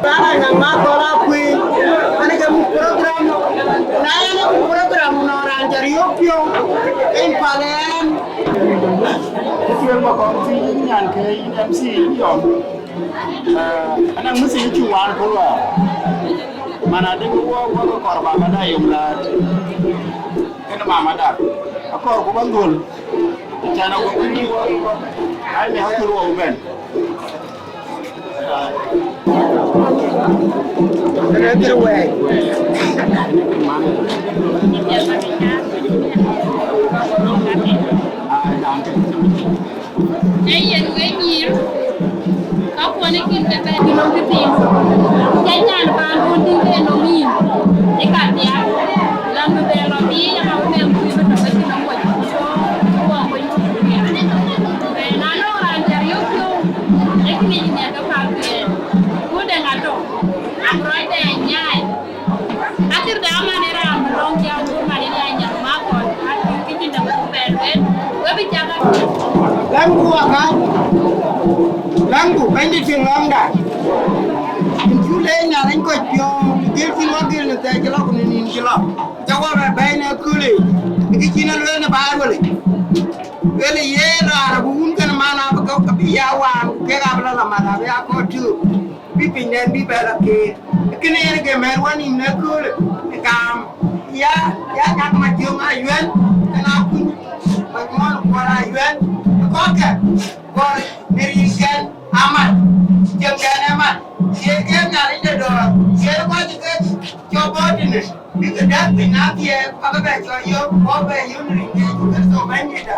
Bana nyaŋ ma kɔl a kuëë, an ke muk program, na yan ke muk program nɔ raan ca riɔ̈k piɔ̈u, in pal ɛn. Kutuel ma kɔn ti nyan ke M C yɔm. Eh, ana misi ci wan ko wa. Mana de wo wo ko kɔr ba ma da yum la. Ken mama da. Akɔr ku ban dul. Chana ku ni wo. Ai me hakuru wo ben. Ee yen wek nyïïr, ka kuɔn ë kïn ke bɛ̈n bï lɔ̈ŋ kë thïn. Cä nyan paan wun tïŋ ke nɔm yïn ë ka thiaak, lan bï bɛn lɔ bï ya bï bɛn kuc bï tɔ̈ ke cïn nɔm kɔc. So, wɔ kɔc. Na nɔŋ raan cä riɔ̈k piɔ̈u, ee kï ŋic nhiɛɛr ke päl thuɛɛl. Ku dɛ̈ŋ atɔ̈, abï rɔt dɛ nyaai. Akïr de aman ë raan bï lɔ̈ŋ jam ku man ë anyaŋ makɔn, akïr kë cïn dɛ̈ŋ ku bɛn lueel, we bï cak. Läŋku akäc, läŋku bɛ̈nydït cïn lɔ̈ŋda. Yïn cu leec Nhialic kɔc piɔ̈ɔ̈th, dhil cïn wä gil në thɛɛr cï lɔ ku në nïn cï lɔ. Cä wä bɛ bɛ̈ɛ̈i në kööl yic, bï kë cïn e lueel në Baibol yic. Lueel ë yen raan abï wun kën man abï gɔ̈k abï ya waan, ku kek abï lɔ la mat abï ya kɔc tïŋ. Bï pinynɛn bï bɛ lɔ keer. Kënë yen ke mɛ̈ɛ̈r wä nïm në köölë, ë kaam, ya, ya nyak ma jiöŋ ayuɛ̈n, kën akuny, ma ŋɔn kuɔl ayuɛ̈n, ë kɔckɛ, kɔl në riŋkɛn amat, jiëŋkɛn ë mat, cie ke Nhialic de dɔ̈ɔ̈r, cie kɔc ke cɔk bɔ̈ tënë, bï ke dɛ̈t piny na thiɛɛk, bä ke bɛ cɔl yök, bɔ̈ bɛ yök në riŋkɛn Kërtho Bɛ̈nydïtda.